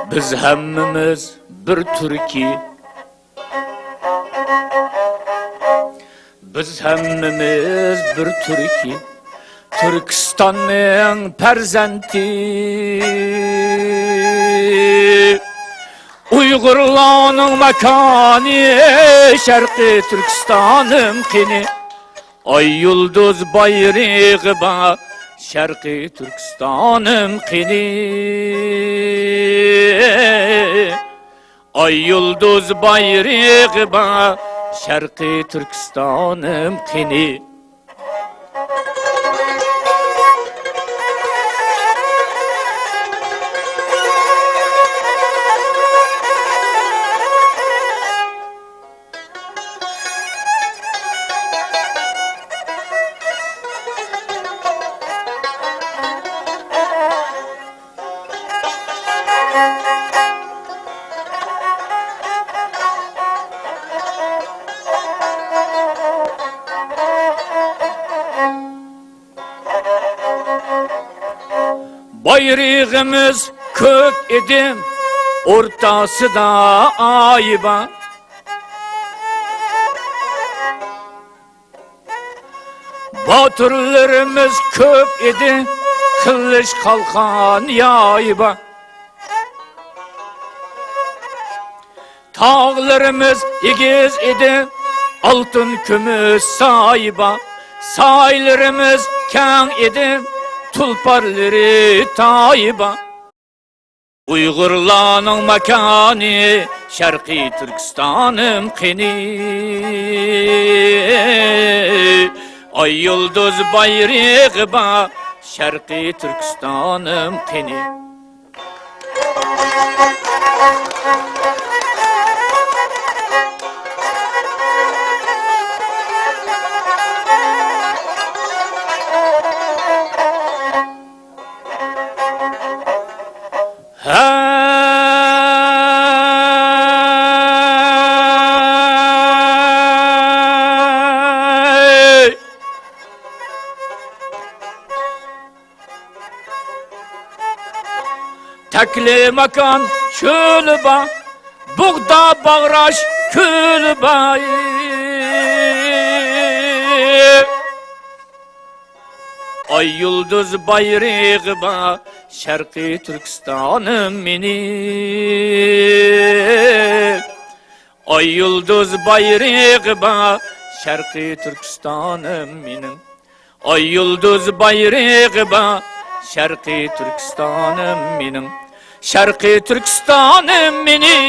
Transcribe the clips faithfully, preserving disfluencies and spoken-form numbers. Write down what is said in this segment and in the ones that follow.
بىز ھەممىمىز بىر تۈركىي، بىز ھەممىمىز بىر تۈركىي، تۈركىستاننىڭ پەرزەنتى. ئۇيغۇرلارنىڭ ماكانى، شەرقىي تۈركىستانىم قېنى؟ ئاي يۇلدۇز بايرىقى بار شەرقىي تۈركىستانىم قېنى؟ ئاي يۇلدۇز بايرىقى بار شەرقىي تۈركىستانىم قېنى؟ بايرىقىمىز كۆك ئىدى، ئورتاسىدا ئاي بار. باتۇرلىرىمىز كۆپ ئىدى، قىلىچ، قالقان، يايى بار. تاغلىرىمىز ئېگىز ئىدى، ئالتۇن، كۈمۈش سايى بار. سايلىرىمىز كەڭ ئىدى، تۇلپارلىرى تايى بار. ئۇيغۇرلارنىڭ ماكانى، شەرقىي تۈركىستانىم قېنى؟ ئاي يۇلدۇز بايرىقى بار شەرقىي تۈركىستانىم قېنى؟ ھەي! تەكلىماكان چۆلى بار، بۇغدا باغراش كۆلى بار. ئاي يۇلدۇز بايرىقى بار شەرقىي تۈركىستانىم مېنىڭ. ئاي يۇلدۇز بايرىقى بار شەرقىي تۈركىستانىم مېنىڭ. ئاي يۇلدۇز بايرىقى بار شەرقىي تۈركىستانىم مېنىڭ. شەرقىي تۈركىستانىم مېنىڭ.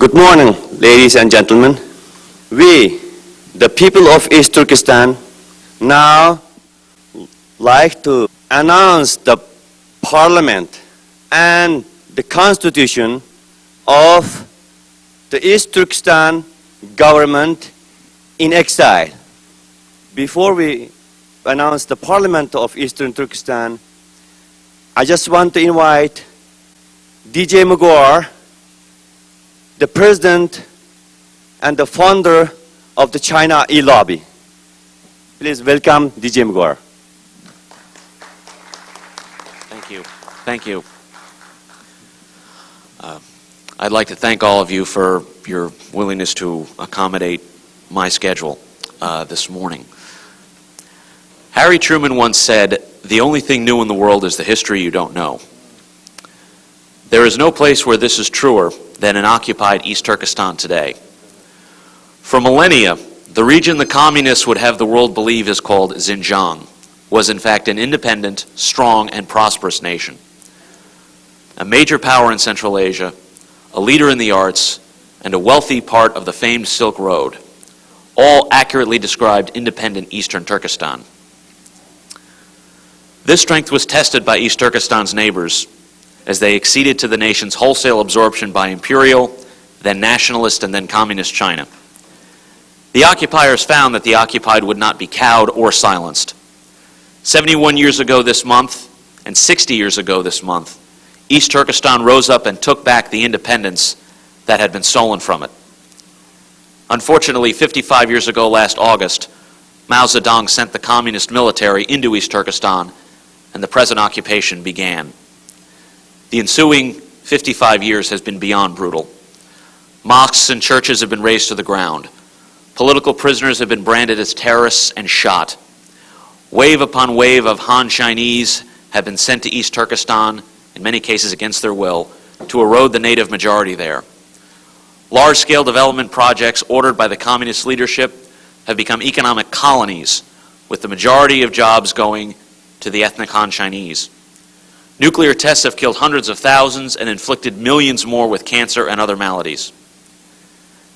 Good morning, ladies and gentlemen. We, the people of East Turkestan, now like to announce the parliament and the constitution of the East Turkestan government in exile. Before we announce the parliament of Eastern Turkestan, I just want to invite D J Magor, the president and the founder of the China E-Lobby. Please welcome D J Magor. Thank you. Thank you. Uh, I'd like to thank all of you for your willingness to accommodate my schedule uh, this morning. Harry Truman once said, "The only thing new in the world is the history you don't know." There is no place where this is truer than in occupied East Turkestan today. For millennia, the region the communists would have the world believe is called Xinjiang was in fact an independent, strong, and prosperous nation. A major power in Central Asia, a leader in the arts, and a wealthy part of the famed Silk Road all accurately described independent Eastern Turkestan. This strength was tested by East Turkestan's neighbors as they acceded to the nation's wholesale absorption by imperial then nationalist, and then communist China. The occupiers found that the occupied would not be cowed or silenced. Seventy-one years ago this month, and sixty years ago this month, East Turkestan rose up and took back the independence that had been stolen from it. Unfortunately, fifty-five years ago last August, Mao Zedong sent the communist military into East Turkestan, and the present occupation began. The ensuing fifty-five years has been beyond brutal. Mosques and churches have been razed to the ground. Political prisoners have been branded as terrorists and shot. Wave upon wave of Han Chinese have been sent to East Turkestan, in many cases against their will, to erode the native majority there. Large-scale development projects ordered by the communist leadership have become economic colonies, with the majority of jobs going to the ethnic Han Chinese. Nuclear tests have killed hundreds of thousands and inflicted millions more with cancer and other maladies.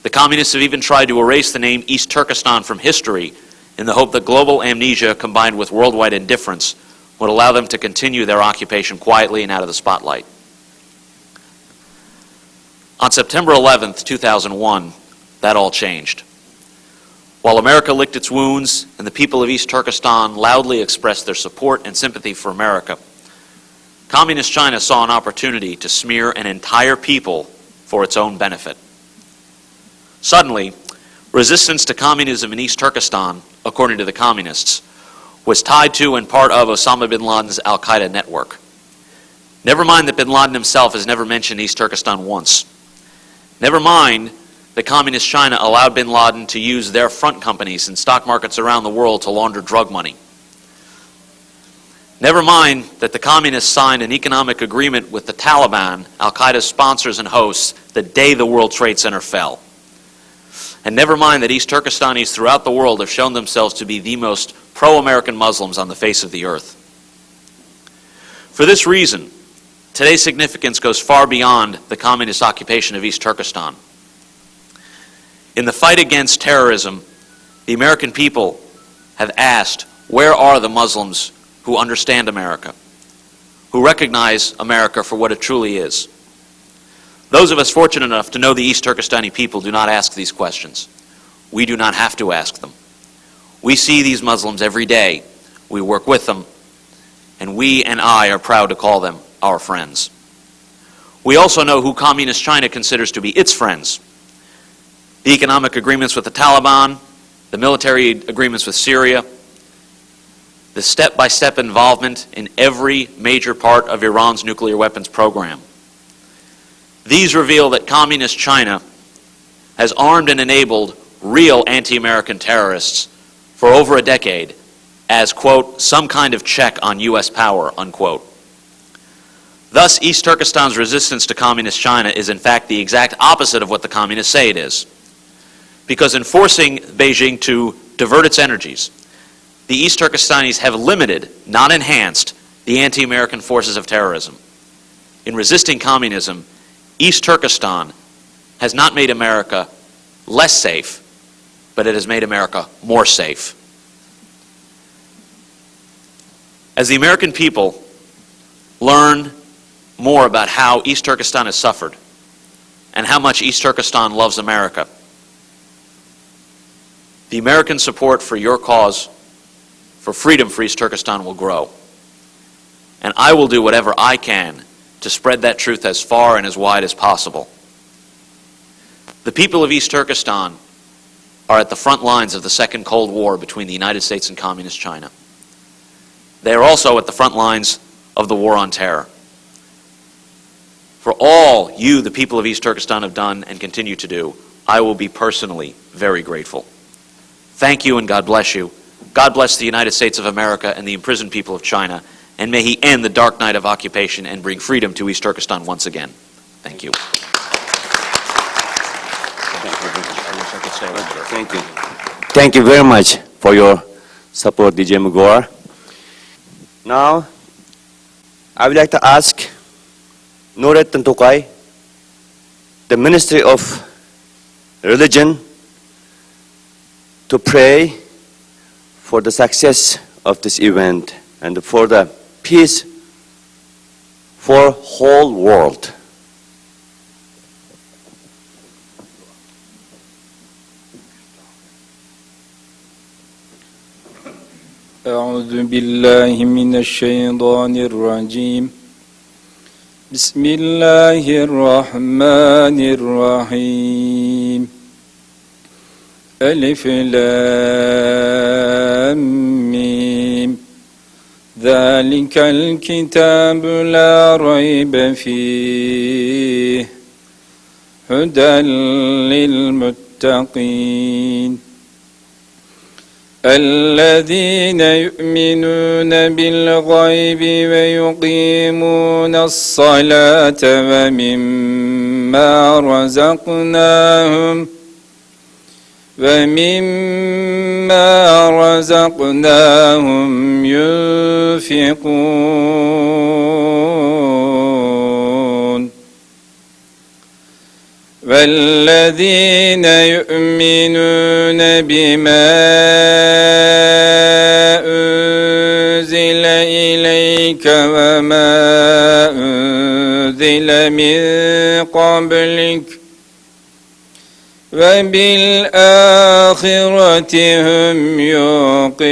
The communists have even tried to erase the name East Turkestan from history in the hope that global amnesia combined with worldwide indifference would allow them to continue their occupation quietly and out of the spotlight. On September eleventh, two thousand one, that all changed. While America licked its wounds and the people of East Turkestan loudly expressed their support and sympathy for America, Communist China saw an opportunity to smear an entire people for its own benefit. Suddenly, resistance to communism in East Turkestan, according to the communists, was tied to and part of Osama bin Laden's Al Qaeda network. Never mind that bin Laden himself has never mentioned East Turkestan once. Never mind that Communist China allowed bin Laden to use their front companies and stock markets around the world to launder drug money. Never mind that the communists signed an economic agreement with the Taliban, Al Qaeda's sponsors and hosts, the day the World Trade Center fell. And never mind that East Turkestanis throughout the world have shown themselves to be the most pro-American Muslims on the face of the earth. For this reason, today's significance goes far beyond the communist occupation of East Turkestan. In the fight against terrorism, the American people have asked, "Where are the Muslims who understand America, who recognize America for what it truly is?" Those of us fortunate enough to know the East Turkestani people do not ask these questions. We do not have to ask them. We see these Muslims every day. We work with them. And we and I are proud to call them our friends. We also know who Communist China considers to be its friends. The economic agreements with the Taliban, the military agreements with Syria, the step-by-step involvement in every major part of Iran's nuclear weapons program. These reveal that Communist China has armed and enabled real anti-American terrorists for over a decade as, quote, "some kind of check on U S power," unquote. Thus, East Turkestan's resistance to Communist China is, in fact, the exact opposite of what the communists say it is. Because in forcing Beijing to divert its energies, the East Turkestanis have limited, not enhanced, the anti-American forces of terrorism. In resisting communism, East Turkestan has not made America less safe, but it has made America more safe. As the American people learn more about how East Turkestan has suffered and how much East Turkestan loves America, the American support for your cause for freedom for East Turkestan will grow. And I will do whatever I can to spread that truth as far and as wide as possible. The people of East Turkestan are at the front lines of the Second Cold War between the United States and Communist China. They are also at the front lines of the war on terror. For all you, the people of East Turkestan, have done and continue to do, I will be personally very grateful. Thank you and God bless you. God bless the United States of America and the imprisoned people of China, and may He end the dark night of occupation and bring freedom to East Turkestan once again. Thank you. Thank you. Thank you very much for your support, D J Magor. Now, I would like to ask Nurettin Tokay, the Ministry of Religion, to pray for the success of this event and for the peace for whole world. أعوذ بالله من الشيطان الرجيم. بسم الله الرحمن الرحيم. ألف لام ميم. ذلك الكتاب لا ريب فيه. هدى للمتقين. الذين يؤمنون بالغيب ويقيمون الصلاة ومما رزقناهم ومما رزقناهم ينفقون. والذين يؤمنون بما أنزل إليك وما أنزل من قبلك وبالآخرة هم يوقنون.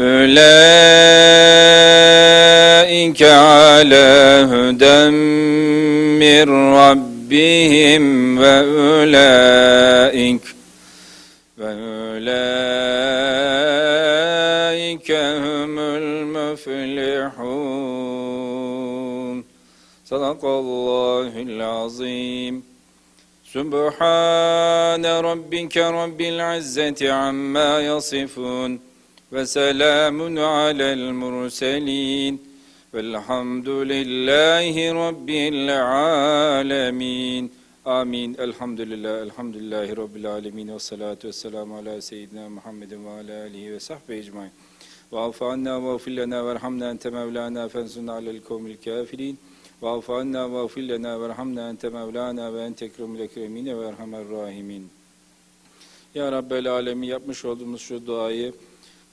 أولئك على هدى من ربهم وأولئك وأولئك هم المفلحون. صدق الله العظيم. سبحان ربك رب العزة عما يصفون. وسلام على المرسلين. والحمد لله رب العالمين. آمين. الحمد لله، الحمد لله رب العالمين، والصلاة والسلام على سيدنا محمد وعلى آله وصحبه أجمعين. واعف عنا واغفر لنا وارحمنا، أنت مولانا فانصرنا على القوم الكافرين. واعف عنا واغفر لنا وارحمنا، أنت مولانا وأنت أكرم الأكرمين وأرحم الراحمين. Ya Rabbel Alemin, yapmış olduğumuz şu duayı,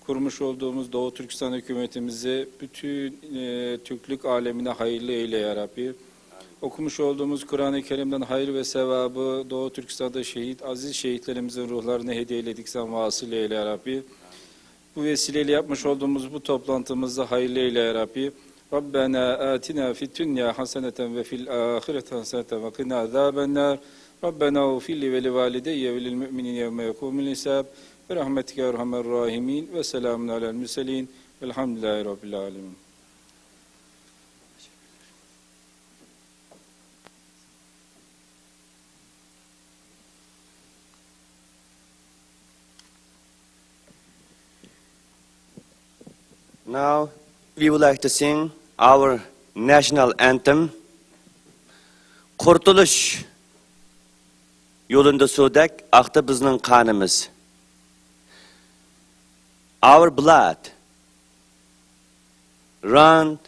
kurmuş olduğumuz Doğu Türkistan hükümetimizi bütün, e, Türklük alemine hayırlı eyle ya Rabbi. Okumuş olduğumuz Kur'an-ı Kerim'den hayır ve sevabı Doğu Türkistan'da şehit, aziz şehitlerimizin ruhlarına hediye eyledik, sen vasıl eyle ya Rabbi. Bu vesileyle yapmış olduğumuz bu toplantımızı hayırlı eyle ya Rabbi. ربنا آتنا في الدنيا حسنة وفي الآخرة حسنة وقنا عذاب النار. ربنا اغفر لي ولوالدي وللمؤمنين يوم يقوم الحساب. برحمتك يا أرحم الراحمين. وسلام على المرسلين. والحمد لله رب العالمين. Now, we would like to sing our national anthem. قۇرتۇلۇش يولىدا سۇدەك ئاقتى بىزنىڭ قانىمىز. Our blood run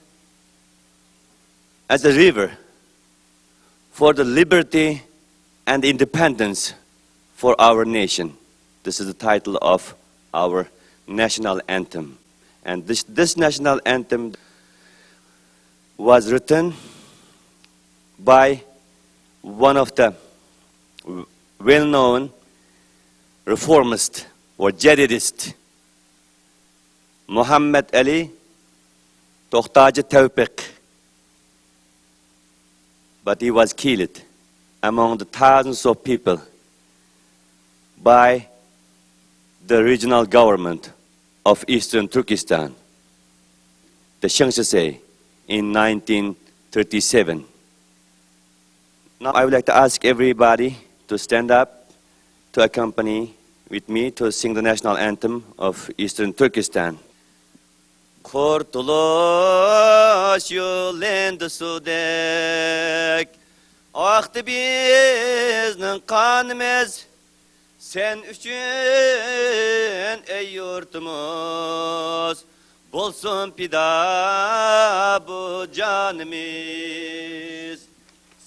as a river for the liberty and independence for our nation. This is the title of our national anthem. And this, this national anthem was written by one of the well-known reformist or jadidist, Muhammad Ali Toxtaji Tawfiq. But he was killed among the thousands of people by the regional government of Eastern Turkestan, the Shengshise, in nineteen thirty-seven. Now I would like to ask everybody to stand up to accompany with me to sing the national anthem of Eastern Turkestan. قۇرتۇلۇش يولىدا سۇدەك ئاقتى بىزنىڭ قانىمىز. سەن ئۈچۈن، ئەي يۇرتىمىز، بولسۇن پىدا بۇ جانىمىز.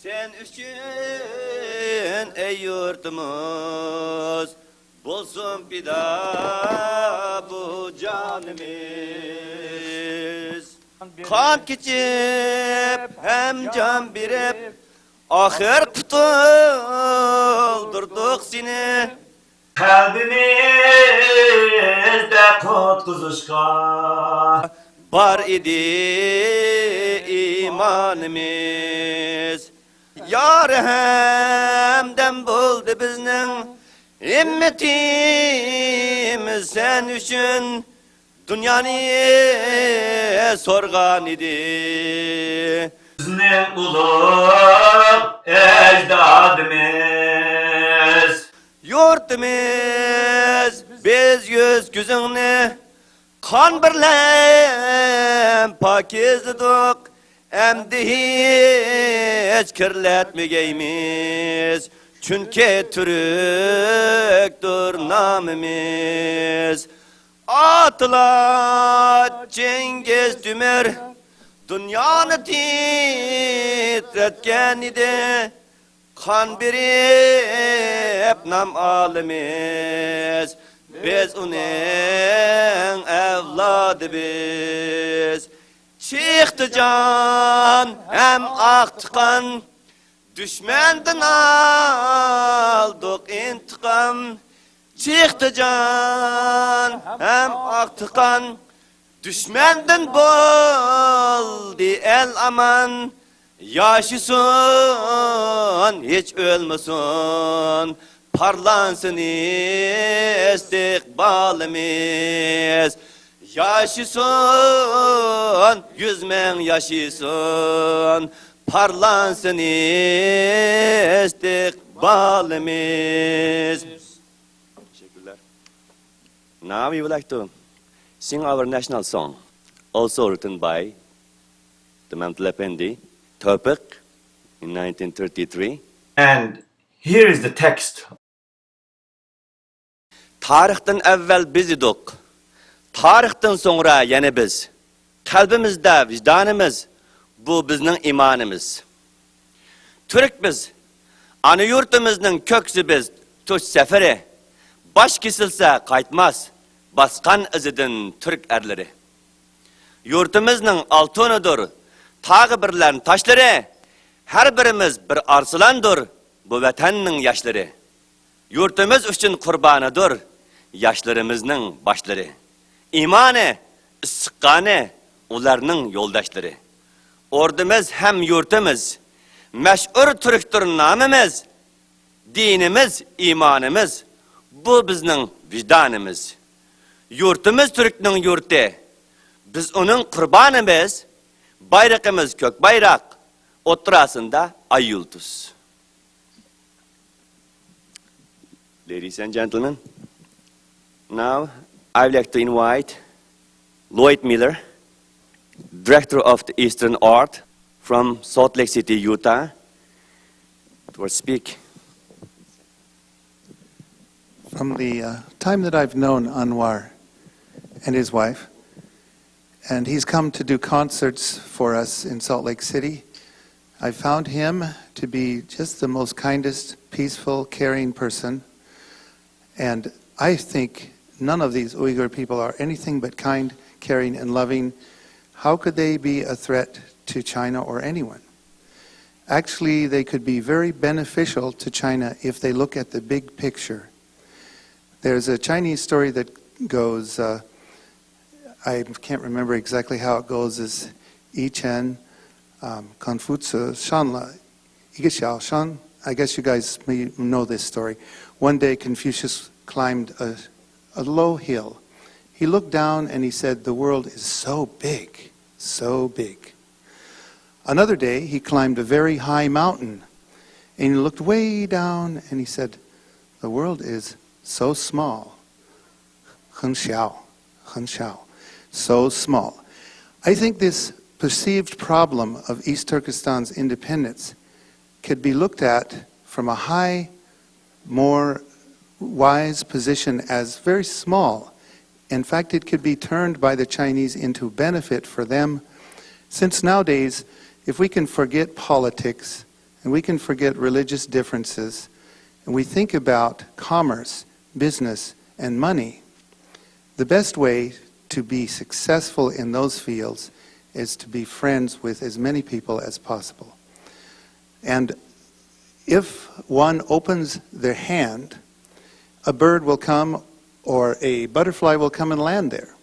سەن ئۈچۈن، ئەي يۇرتىمىز، بولسۇن پىدا بۇ جانىمىز. قان كېچىپ ھەم جان بېرىپ، ئاخىر قۇتۇلدۇردۇق سېنى. قەلبىمىزدە قۇتقۇزۇشقا بار ئىدى ئىمانىمىز. يار ھەمدەم بولدى بىزنىڭ، ھىممىتىمىز سەن ئۈچۈن دۇنيانى سورغان ئىدى. بىزنىڭ ئۇلۇغ ئەجدادىمىز. يۇرتىمىز، بىز يۈز كۆزۈڭنى قان بىلەن پاكىزلىدۇق، ئەمدى ھېچ كىرلەتمىگەيمىز، چۈنكى تۈركتۇر نامىمىز. ئاتىلار چىڭگىز تۆمۈر دۇنيانى تىترەتكەن ئىدى. قان بېرىپ نام ئالىمىز، بىز ئۇنىڭ ئەۋلادى بىز. چىقتى جان ھەم ئاقتى قان، دۈشمەندىن ئالدۇق ئىنتىقام. چىقتى جان ھەم ئاقتى قان، دۈشمەندىن بولدى ئەل ئامان. ياشىسۇن، ھېچ ئۆلمىسۇن، پارلانسۇن ئىستىقبالىمىز. ياشىسۇن، يۈز مىڭ ياشىسۇن، پارلانسۇن ئىستىقبالىمىز. تەشەككۈرلەر. Now we would like to sing our national song, also written by the Mamtilla Efendi, Topiq, in nineteen thirty-three. And here is the text. تارىختىن ئەۋۋەل بىز ئىدۇق، تارىختىن سوڭرا يەنە بىز. قەلبىمىزدە ۋىجدانىمىز، بۇ بىزنىڭ ئىمانىمىز. تۈرك بىز، ئانا يۇرتىمىزنىڭ كۆكسى بىز، تۇش سەپىرى. باش كېسىلسە قايتماس، باسقان ئىزىدىن تۈرك ئەرلىرى. يۇرتىمىزنىڭ ئالتۇنىدۇر، تاغى بىرلەرنى تاشلىرى. ھەر بىرىمىز بىر ئارسلاندۇر، بۇ ۋەتەننىڭ ياشلىرى. يۇرتىمىز ئۈچۈن قۇربانىدۇر ياشلىرىمىزنىڭ باشلىرى. ئىمانى، ئىسسىق قانى ئۇلارنىڭ يولداشلىرى. ئوردىمىز ھەم يۇرتىمىز، مەشھۇر تۈركتۇر نامىمىز. دىنىمىز، ئىمانىمىز، بۇ بىزنىڭ ۋىجدانىمىز. يۇرتىمىز تۈركنىڭ يۇرتى، بىز ئۇنىڭ قۇربانىمىز. بايرىقىمىز كۆك بايراق، ئوتتۇراسىندا ئاي يۇلتۇز. Ladies and gentlemen, now I would like to invite Lloyd Miller, director of the Eastern Art from Salt Lake City, Utah, to speak. From the uh, time that I've known Anwar and his wife, and he's come to do concerts for us in Salt Lake City. I found him to be just the most kindest, peaceful, caring person. And I think none of these Uyghur people are anything but kind, caring, and loving. How could they be a threat to China or anyone? Actually, they could be very beneficial to China if they look at the big picture. There's a Chinese story that goes, uh, I can't remember exactly how it goes, is 以前, um, 孔夫子上了一个小山. I guess you guys may know this story. One day, Confucius climbed a, a low hill. He looked down and he said, "The world is so big, so big." Another day, he climbed a very high mountain and he looked way down and he said, "The world is so small." 很小, 很小, so small. I think this perceived problem of East Turkestan's independence could be looked at from a high, more wise position as very small. In fact, it could be turned by the Chinese into benefit for them, since nowadays, if we can forget politics and we can forget religious differences, and we think about commerce, business, and money, the best way to be successful in those fields is to be friends with as many people as possible. And If one opens their hand, a bird will come or a butterfly will come and land there.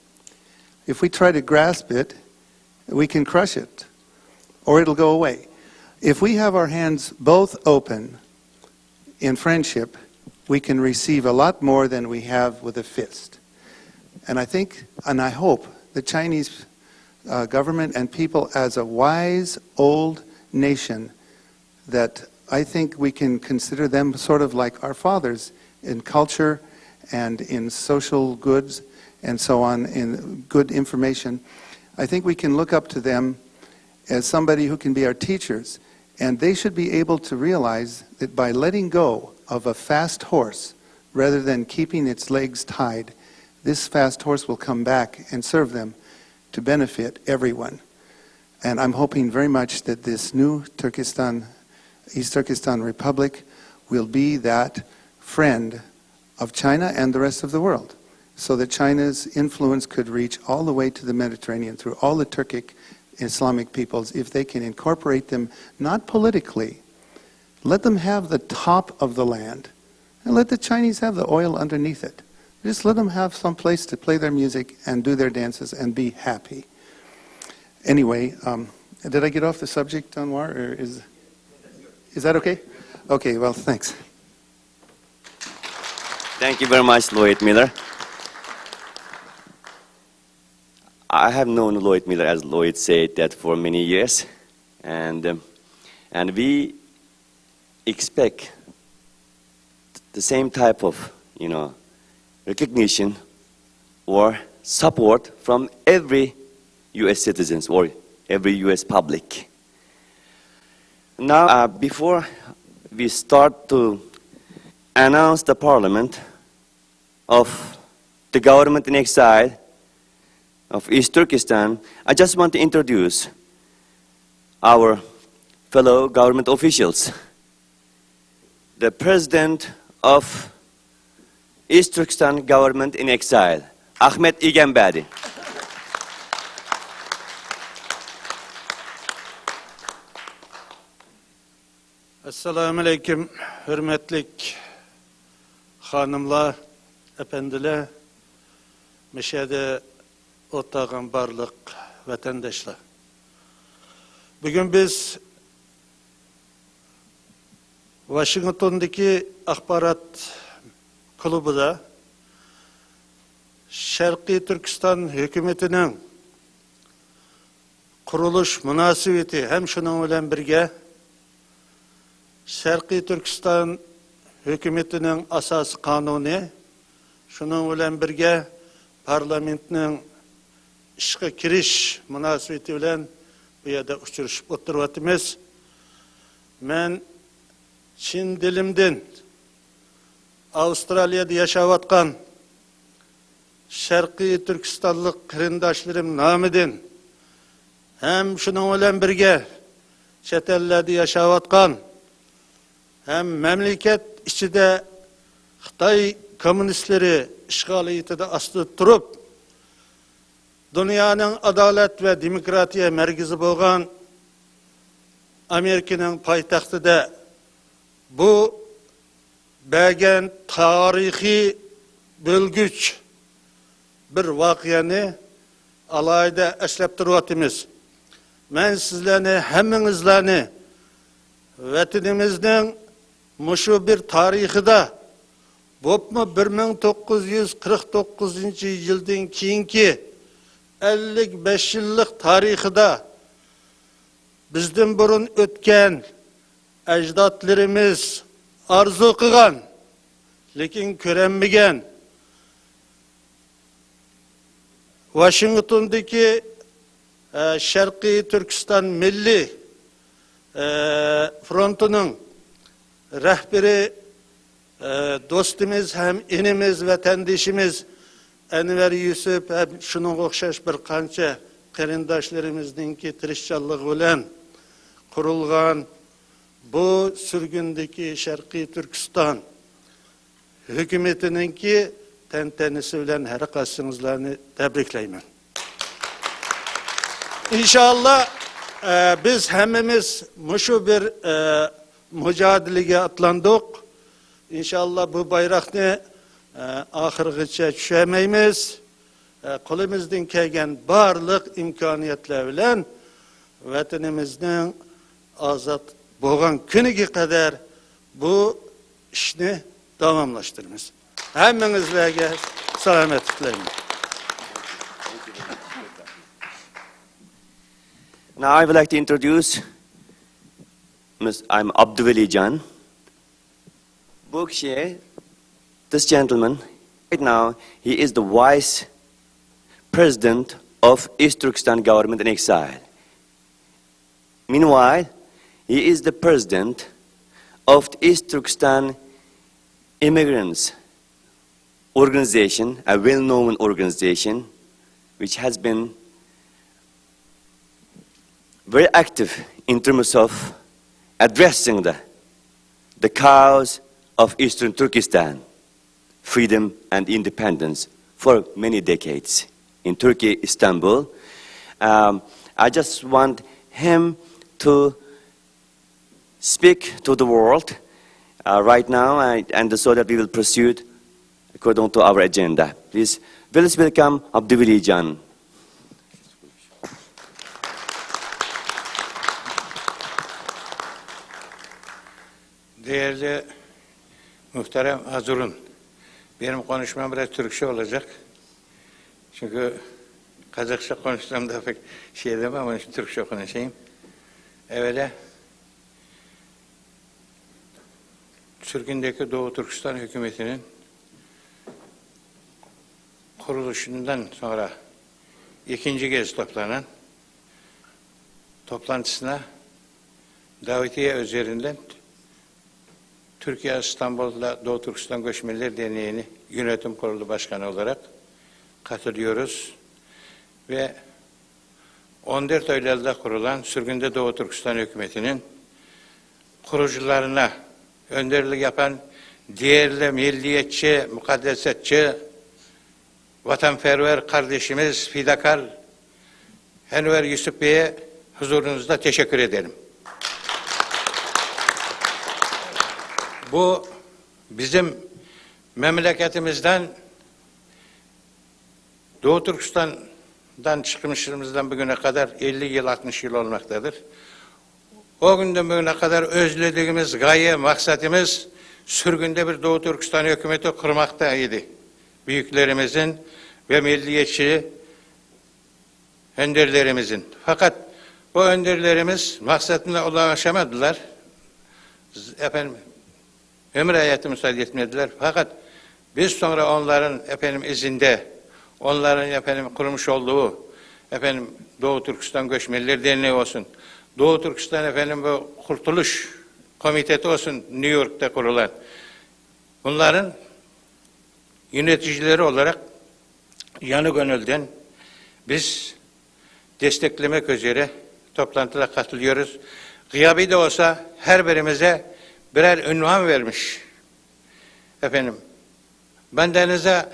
If we try to grasp it, we can crush it, or it'll go away. If we have our hands both open in friendship, we can receive a lot more than we have with a fist. And I think, and I hope, the Chinese uh, government and people, as a wise old nation, that I think we can consider them sort of like our fathers in culture and in social goods and so on, in good information. I think we can look up to them as somebody who can be our teachers, and they should be able to realize that by letting go of a fast horse rather than keeping its legs tied, this fast horse will come back and serve them to benefit everyone. And I'm hoping very much that this new Turkestan, East Turkestan Republic, will be that friend of China and the rest of the world, so that China's influence could reach all the way to the Mediterranean through all the Turkic Islamic peoples, if they can incorporate them, not politically, let them have the top of the land, and let the Chinese have the oil underneath it. Just let them have some place to play their music and do their dances and be happy. Anyway, um, did I get off the subject, Anwar? Or is, is that okay? Okay, well, thanks. Thank you very much, Lloyd Miller. I have known Lloyd Miller, as Lloyd said, that for many years, and um, and we expect the same type of, you know, recognition or support from every U S citizens or every U S public. Now, uh, before we start to announce the parliament of the government in exile of East Turkestan, I just want to introduce our fellow government officials. The president of East Turkestan government in exile, Ahmet İgenbedi. ئەسسالامۇئەلەيكۇم، ھۆرمەتلىك خانىملار، ئەپەندىلەر، مۇشۇ يەردە ئولتۇرغان بارلىق ۋەتەنداشلار. بۈگۈن بىز ۋاشىنگتوندىكى ئاخبارات كۇلۇبىدا شەرقىي تۈركىستان ھۆكۈمىتىنىڭ قۇرۇلۇش مۇناسىۋىتى ھەم شۇنىڭ بىلەن بىرگە شەرقىي تۈركىستان ھۆكۈمىتىنىڭ ئاساسىي قانۇنى، شۇنىڭ بىلەن بىرگە پارلامېنتنىڭ ئىشقا كىرىش مۇناسىۋىتى بىلەن بۇ يەردە ئۇچرىشىپ ئولتۇرۇۋاتىمىز. مەن چىن دىلىمدىن ئاۋسترالىيەدە ياشاۋاتقان شەرقىي تۈركىستانلىق قېرىنداشلىرىم نامىدىن ھەم شۇنىڭ بىلەن بىرگە چەت ئەللەردە ياشاۋاتقان ھەم مەملىكەت ئىچىدە خىتاي كوممۇنىستلىرى ئىشغالىيىتىدە ئاستىدا تۇرۇپ، دۇنيانىڭ ئادالەت ۋە دېموكراتىيە مەركىزى بولغان ئامېرىكىنىڭ پايتەختىدە بۇ بەرگەن تارىخىي بۆلگۈچ بىر ۋەقەنى ئالاھىدە ئەسلەپ تۇرۇۋاتىمىز. مەن سىزلەرنى، ھەممىڭىزلەرنى ۋەتىنىمىزنىڭ مۇشۇ بىر تارىخىدا، بولۇپمۇ بىر مىڭ توققۇز يۈز قىرىق توققۇزىنچى يىلدىن كېيىنكى ئەللىك بەش يىللىق تارىخىدا بىزدىن بۇرۇن ئۆتكەن ئەجدادلىرىمىز ئارزۇ قىلغان، لېكىن كۆرەلمىگەن ۋاشىنگتوندىكى، ئە، شەرقىي تۈركىستان مىللىي، ئە، فرونتىنىڭ رەھبىرى، ئە، دوستىمىز ھەم ئىنىمىز، ۋەتەندىشىمىز ئەنۋەر يۈسۈپ ھەم شۇنىڭغا ئوخشاش بىر قانچە قېرىنداشلىرىمىزنىڭكى تىرىشچانلىقى بىلەن قۇرۇلغان بۇ سۈرگۈندىكى شەرقىي تۈركىستان ھۆكۈمىتىنىڭكى تەنتەنىسى بىلەن ھەر قايسىڭىزلارنى تەبرىكلەيمەن. ئىنشائاللا، ئە، بىز ھەممىمىز مۇشۇ بىر، ئە، مۇجادىلىگە ئاتلاندۇق. ئىنشاللا بۇ بايراقنى، ئە، ئاخىرغىچە چۈشۈرمەيمىز. ئە، قولىمىزدىن كەلگەن بارلىق ئىمكانىيەتلەر بىلەن ۋەتىنىمىزنىڭ ئازاد بولغان كۈنىگە قەدەر بۇ ئىشنى داۋاملاشتۇرىمىز. ھەممىڭىزلەرگە سالامەتلىك تىلەيمەن. Now I would like to introduce Miss I'm Abduveli Jan. بۇ كىشى، this gentleman, right now, he is the vice president of East Turkestan government in exile. Meanwhile, he is the president of the East Turkestan immigrants organization, a well-known organization, which has been very active in terms of addressing the, the cause of Eastern Turkestan, freedom and independence for many decades in Turkey, Istanbul. Um, I just want him to speak to the world, uh, right now, and, and so that we will proceed according to our agenda. Please, please welcome Abduveli Jan. Değerli muhterem Hazirun, benim konuşmam biraz Türkçe olacak. Çünkü Kazakça konuşsam da pek şey edemem, onun için Türkçe konuşayım. Evvela sürgündeki Doğu Türkistan hükümetinin kuruluşundan sonra ikinci kez toplanan toplantısına davetiye üzerinden Türkiye İstanbul'da Doğu Türkistan Göçmenler Derneği'ni yönetim kurulu başkanı olarak katılıyoruz ve on dört Eylül'de kurulan sürgünde Doğu Türkistan hükümetinin kurucularına önderlik yapan değerli milliyetçi, mukaddesetçi, vatanperver kardeşimiz, fidakar Enver Yusuf Bey'e huzurunuzda teşekkür ederim. Bu bizim memleketimizden Doğu Türkistan'dan çıkmışımızdan bugüne kadar elli yıl, altmış yıl olmaktadır. O günden bugüne kadar özlediğimiz gaye, maksadımız sürgünde bir Doğu Türkistan hükümeti kurmakta idi. Büyüklerimizin ve milliyetçi önderlerimizin. Fakat bu önderlerimiz maksadına ulaşamadılar. Efendim, ömür hayatı müsaade etmediler. Fakat biz sonra onların efendim izinde, onların efendim kurmuş olduğu efendim Doğu Türkistan Göçmenler Derneği olsun, Doğu Türkistan efendim bu Kurtuluş Komiteti olsun New York'ta kurulan, bunların yöneticileri olarak yanı gönülden biz desteklemek üzere toplantılara katılıyoruz. Gıyabi de olsa her birimize birer ünvan vermiş. Efendim, bendenize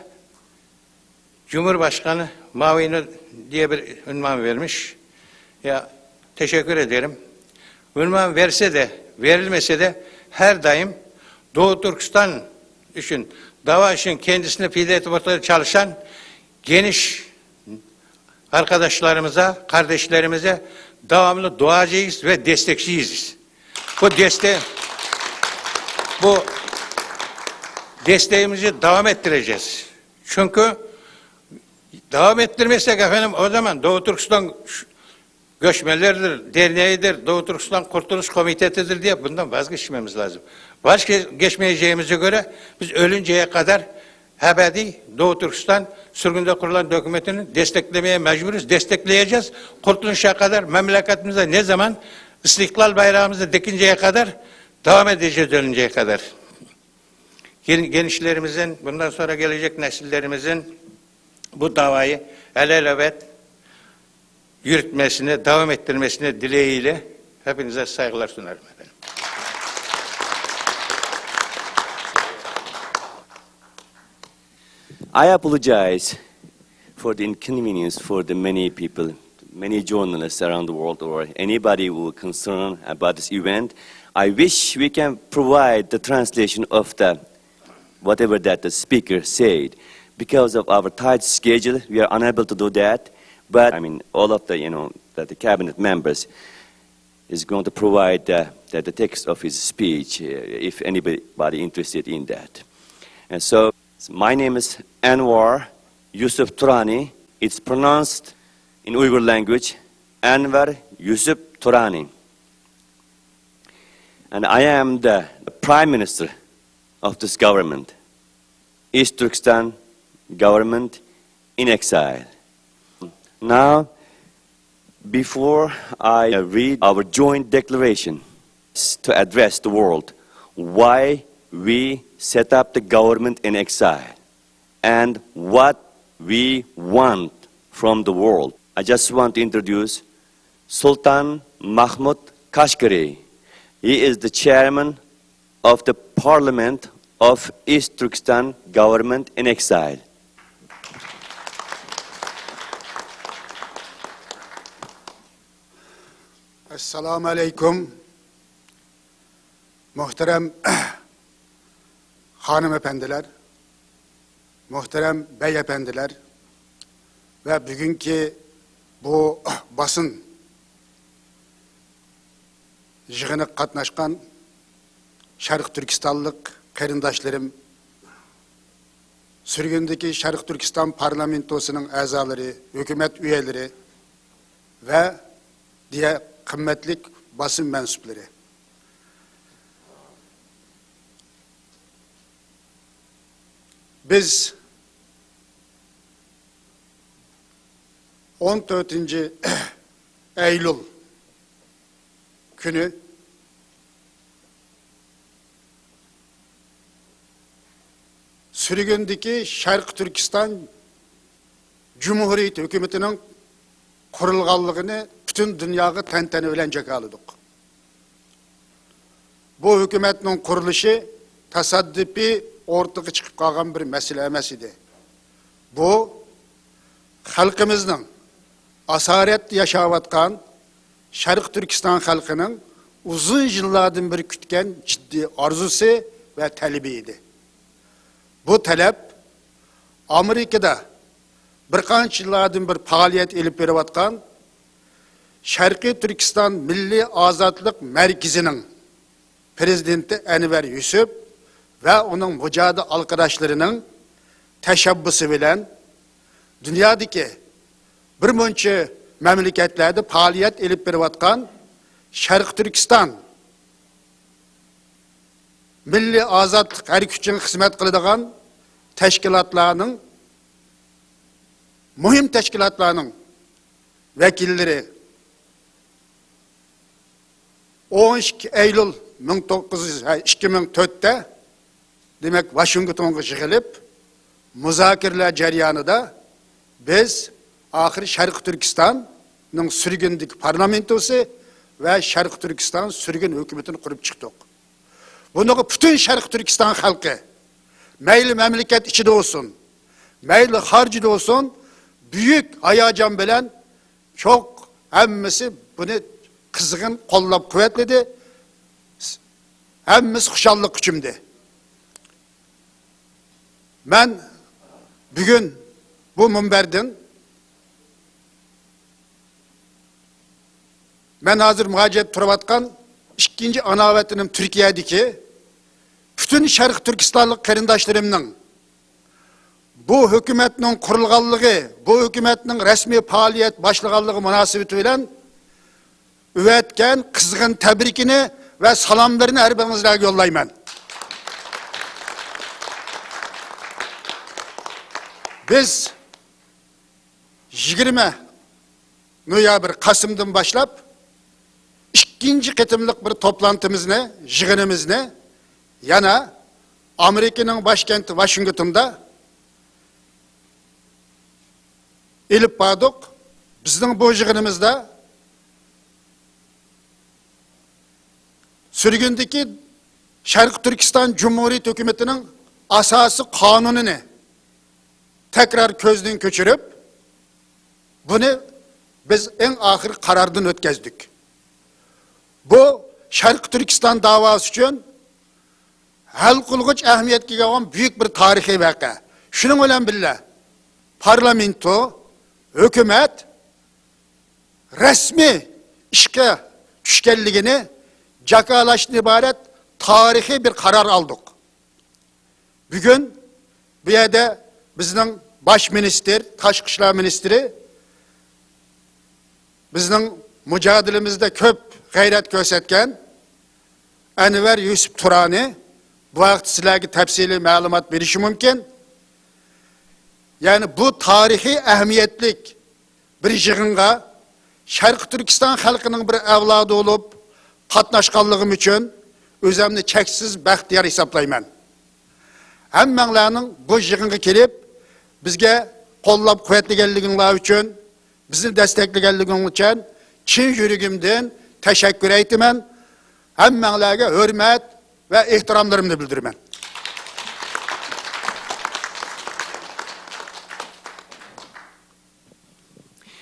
Cumhurbaşkanı muavini diye bir ünvan vermiş. Ya, teşekkür ederim. Ünvan verse de, verilmese de her daim Doğu Türkistan için, dava için kendisini feda edip ortada çalışan geniş arkadaşlarımıza, kardeşlerimize devamlı duacıyız ve destekçiyiz. Bu deste, bu desteğimizi devam ettireceğiz. Çünkü devam ettirmezsek efendim o zaman Doğu Türkistan Göçmenlerdir Derneği'dir, Doğu Türkistan Kurtuluş Komiteti'dir diye bundan vazgeçmemiz lazım. Vazgeçmeyeceğimize göre biz ölünceye kadar ebedi Doğu Türkistan sürgünde kurulan hükümetini desteklemeye mecburuz, destekleyeceğiz. Kurtuluşa kadar memleketimizde ne zaman İstiklal bayrağımızı dikinceye kadar devam edeceğiz ölünceye kadar. Gen-, gençlerimizin, bundan sonra gelecek nesillerimizin bu davayı elelebet yürütmesini, devam ettirmesini dileğiyle hepinize saygılar sunarım efendim. I apologize for the inconvenience for the many people, many journalists around the world or anybody who are concerned about this event, I wish we can provide the translation of the whatever that the speaker said. Because of our tight schedule, we are unable to do that. But I mean, all of the, you know, the, the cabinet members is going to provide uh, the, the text of his speech uh, if anybody interested in that. And so, my name is Anwar Yusuf Turani. It's pronounced in Uyghur language, Anwar Yusuf Turani. And I am the Prime Minister of this government, East Turkestan government in exile. Now, before I read our joint declaration to address the world, why we set up the government in exile and what we want from the world, I just want to introduce Sultan Mahmud Kashgari. He is the chairman of the Parliament of East Turkestan government in exile. ئەسسالامۇ ئەلەيكۇم. مۆھتەرەم خانىم ئەپەندىلەر، مۆھتەرەم بەي ئەپەندىلەر ۋە بۈگۈنكى بۇ باسىن يىغىنىغا قاتناشقان شەرقىي تۈركىستانلىق قېرىنداشلىرىم، سۈرگۈندىكى شەرقىي تۈركىستان پارلامېنتوسىنىڭ ئەزالىرى، ھۆكۈمەت ئۈيەلىرى ۋە دىيە قىممەتلىك باسىن مەنسۇپلىرى. بىز ئون تۆتىنچى ئەيلۇل كۈنى سۈرگۈندىكى شەرقىي تۈركىستان جۇمھۇرىيىتى ھۆكۈمىتىنىڭ قۇرۇلغانلىقىنى پۈتۈن دۇنياغا تەنتەنە بىلەن جاكارلىدۇق. بۇ ھۆكۈمەتنىڭ قۇرۇلۇشى تاسادىپىي ئورتىغا چىقىپ قالغان بىر مەسىلە ئەمەس ئىدى. بۇ خەلقىمىزنىڭ، ئاسارەتتە ياشاۋاتقان شەرقىي تۈركىستان خەلقىنىڭ ئۇزۇن يىللاردىن بېرى كۈتكەن جىددىي ئارزۇسى ۋە تەلىپى ئىدى. بۇ تەلەپ ئامېرىكىدا بىر قانچە يىللاردىن بېرى پائالىيەت ئېلىپ بېرىۋاتقان شەرقىي تۈركىستان مىللىي ئازادلىق مەركىزىنىڭ پىرېزىدېنتى ئەنۋەر يۈسۈپ ۋە ئۇنىڭ مۇجاھىد ئارقىداشلىرىنىڭ تەشەببۇسى بىلەن دۇنيادىكى بىر مۇنچە مەملىكەتلەردە پائالىيەت ئېلىپ بېرىۋاتقان شەرقىي تۈركىستان مىللىي ئازادلىق ھەرىكىتى ئۈچۈن خىزمەت قىلىدىغان تەشكىلاتلارنىڭ، مۇھىم تەشكىلاتلارنىڭ ۋەكىللىرى ئون ئىككى ئەيلۇل مىڭ توققۇز يۈز، ھە، ئىككى مىڭ تۆتتە، دېمەك، ۋاشىنگتونغا يىغىلىپ، مۇزاكىرىلەر جەريانىدا بىز ئاخىرى شەرقىي تۈركىستاننىڭ سۈرگۈندىكى پارلامېنتوسى ۋە شەرقىي تۈركىستان سۈرگۈن ھۆكۈمىتىنى قۇرۇپ چىقتۇق. بۇنىڭغا پۈتۈن شەرقىي تۈركىستان خەلقى، مەيلى مەملىكەت ئىچىدە بولسۇن، مەيلى خارجىدا بولسۇن، بۈيۈك ھاياجان بىلەن چوق ھەممىسى بۇنى قىزغىن قوللاپ قۇۋۋەتلىدى. ھەممىسى خۇشاللىققا چۆمدى. مەن بۈگۈن بۇ مۇنبەردىن مەن ھازىر مۇھاجىرەتتە تۇرۇۋاتقان ئىككىنچى ئانا ۋەتىنىم تۈركىيەدىكى پۈتۈن شەرقىي تۈركىستانلىق قېرىنداشلىرىمنىڭ بۇ ھۆكۈمەتنىڭ قۇرۇلغانلىقى، بۇ ھۆكۈمەتنىڭ رەسمىي پائالىيەت باشلىغانلىقى مۇناسىۋىتى بىلەن ئەۋەتكەن قىزغىن تەبرىكىنى ۋە سالاملىرىنى ھەر بىرىڭىزلەرگە يوللايمەن. بىز يىگىرمە نويابىر، قاسىمدىن باشلاپ ئىككىنچى قېتىملىق بىر توپلانتىمىزنى، يىغىنىمىزنى يەنە ئامېرىكىنىڭ باشكەنتى ۋاشىنگتوندا ئېلىپ باردۇق. بىزنىڭ بۇ يىغىنىمىزدا سۈرگۈندىكى شەرقىي تۈركىستان جۇمھۇرىيىتى ھۆكۈمىتىنىڭ ئاساسىي قانۇنىنى تەكرار كۆزدىن كۆچۈرۈپ، بۇنى بىز ئەڭ ئاخىرقى قاراردىن ئۆتكەزدۇق. بۇ شەرقىي تۈركىستان داۋاسى ئۈچۈن ھەل قىلغۇچ ئەھمىيەتكە ئىگە بولغان بۈيۈك بىر تارىخىي ۋەقە. شۇنىڭ بىلەن بىللە، پارلامېنتو، ھۆكۈمەت رەسمىي ئىشقا چۈشكەنلىكىنى جاكارلاشتىن ئىبارەت تارىخىي بىر قارار ئالدۇق. بۈگۈن بۇ يەردە بىزنىڭ باش مىنىستىر، تاشقى ئىشلار مىنىستىرى، بىزنىڭ مۇجادىلىمىزدە كۆپ غەيرەت كۆرسەتكەن ئەنۋەر يۈسۈپ تۇرانى بۇ ھەقتە سىلەرگە تەپسىلىي مەلۇمات بېرىشى مۇمكىن. يەنى بۇ تارىخىي ئەھمىيەتلىك بىر يىغىنغا شەرقىي تۈركىستان خەلقىنىڭ بىر ئەۋلادى بولۇپ قاتناشقانلىقىم ئۈچۈن ئۆزۈمنى چەكسىز بەختىيار ھېسابلايمەن. ھەممەڭلارنىڭ بۇ يىغىنغا كېلىپ، بىزگە قوللاپ قۇۋۋەتلىگەنلىكىڭلار ئۈچۈن، بىزنى دەستەكلىگەنلىكىڭ ئۈچۈن چىن يۈرىكىمدىن تەشەككۈر ئېيتىمەن. ھەممەڭلارگە ھۆرمەت ۋە ئېھتىراملىرىمنى بىلدۈرىمەن.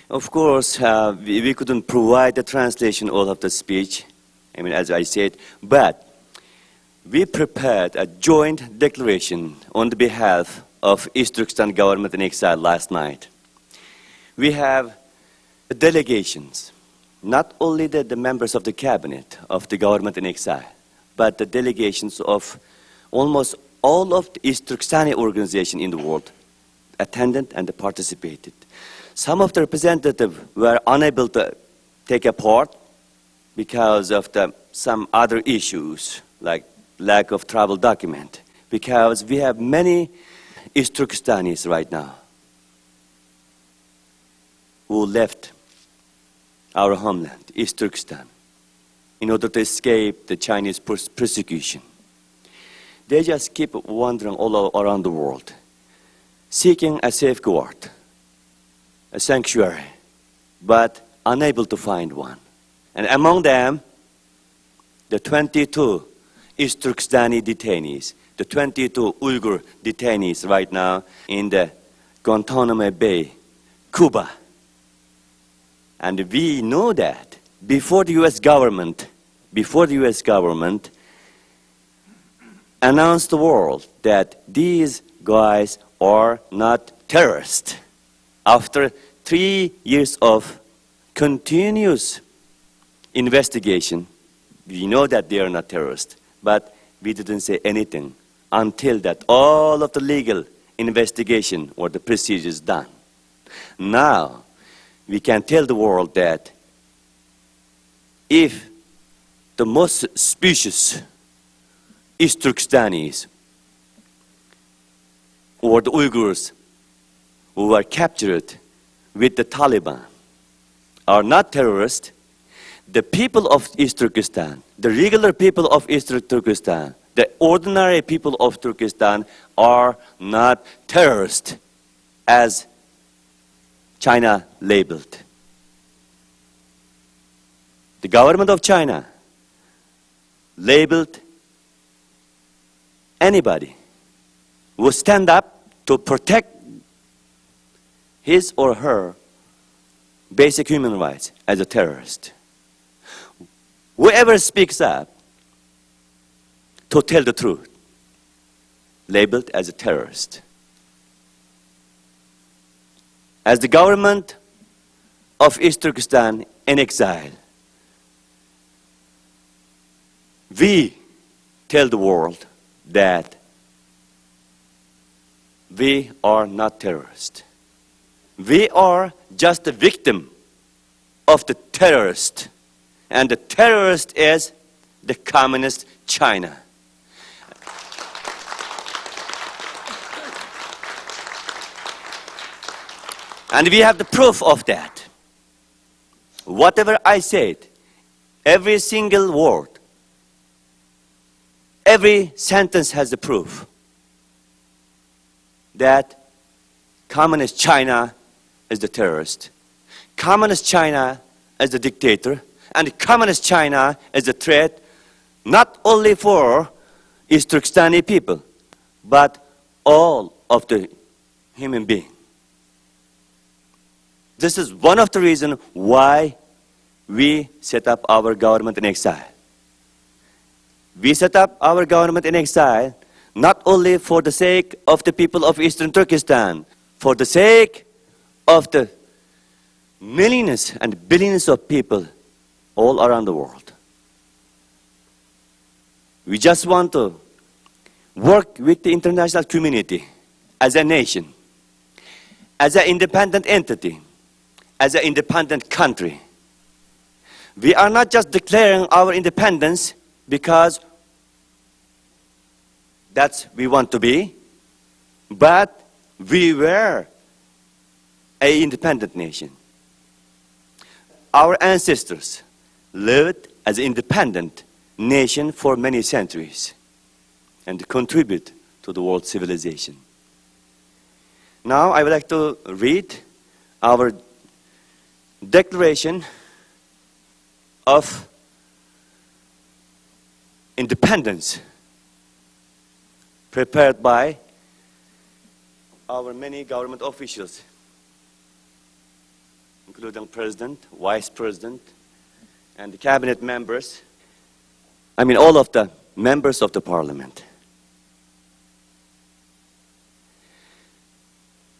Of course, uh, we, we couldn't provide the translation all of the speech, I mean, as I said, but we prepared a joint declaration on the behalf of East Turkestan government in exile last night. We have the delegations, not only the, the members of the cabinet of the government in exile, but the delegations of almost all of the East Turkestani organization in the world attended and participated. Some of the representatives were unable to take a part because of the, some other issues, like lack of travel document, because we have many East Turkestanis right now who left our homeland, East Turkestan, in order to escape the Chinese pers- persecution. They just keep wandering all o- around the world, seeking a safeguard, a sanctuary, but unable to find one. And among them, the twenty-two East Turkestani detainees, the twenty-two Uyghur detainees right now in the Guantanamo Bay, Cuba. And we know that before the U S government, before the U S government announced the world that these guys are not terrorists, after three years of continuous investigation, we know that they are not terrorists, but we didn't say anything until that all of the legal investigation or the procedure is done. Now, we can tell the world that if the most suspicious East Turkestanis or the Uyghurs who were captured with the Taliban are not terrorists, the people of East Turkestan, the regular people of East Turkestan, the ordinary people of Turkestan are not terrorists as China labeled. The government of China labeled anybody who stand up to protect his or her basic human rights as a terrorist. Whoever speaks up to tell the truth, labeled as a terrorist. As the government of East Turkestan in exile, we tell the world that we are not terrorists. We are just a victim of the terrorist. And the terrorist is the communist China. And we have the proof of that. Whatever I said, every single word, every sentence has the proof that communist China is the terrorist. Communist China is the dictator. And communist China is a threat not only for East Turkestani people, but all of the human being. This is one of the reasons why we set up our government in exile. We set up our government in exile not only for the sake of the people of Eastern Turkestan, for the sake of the millions and billions of people all around the world. We just want to work with the international community as a nation, as an independent entity, as an independent country. We are not just declaring our independence because that's we want to be, but we were a independent nation. Our ancestors lived as an independent nation for many centuries and contribute to the world civilization. Now I would like to read our Declaration of Independence prepared by our many government officials, including President, Vice President, and the cabinet members. I mean, all of the members of the parliament.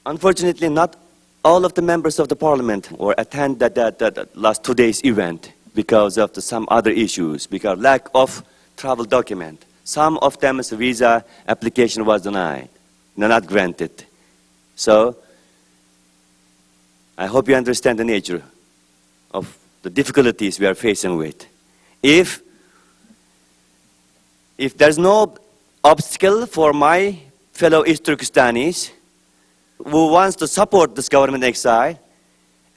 Unfortunately, not all of the members of the parliament were attend that, that, that last two days event because of the, some other issues, because lack of travel document. Some of them's visa application was denied, not granted. So, I hope you understand the nature of the difficulties we are facing with. If, if there's no obstacle for my fellow East Turkestanis who wants to support this government in exile,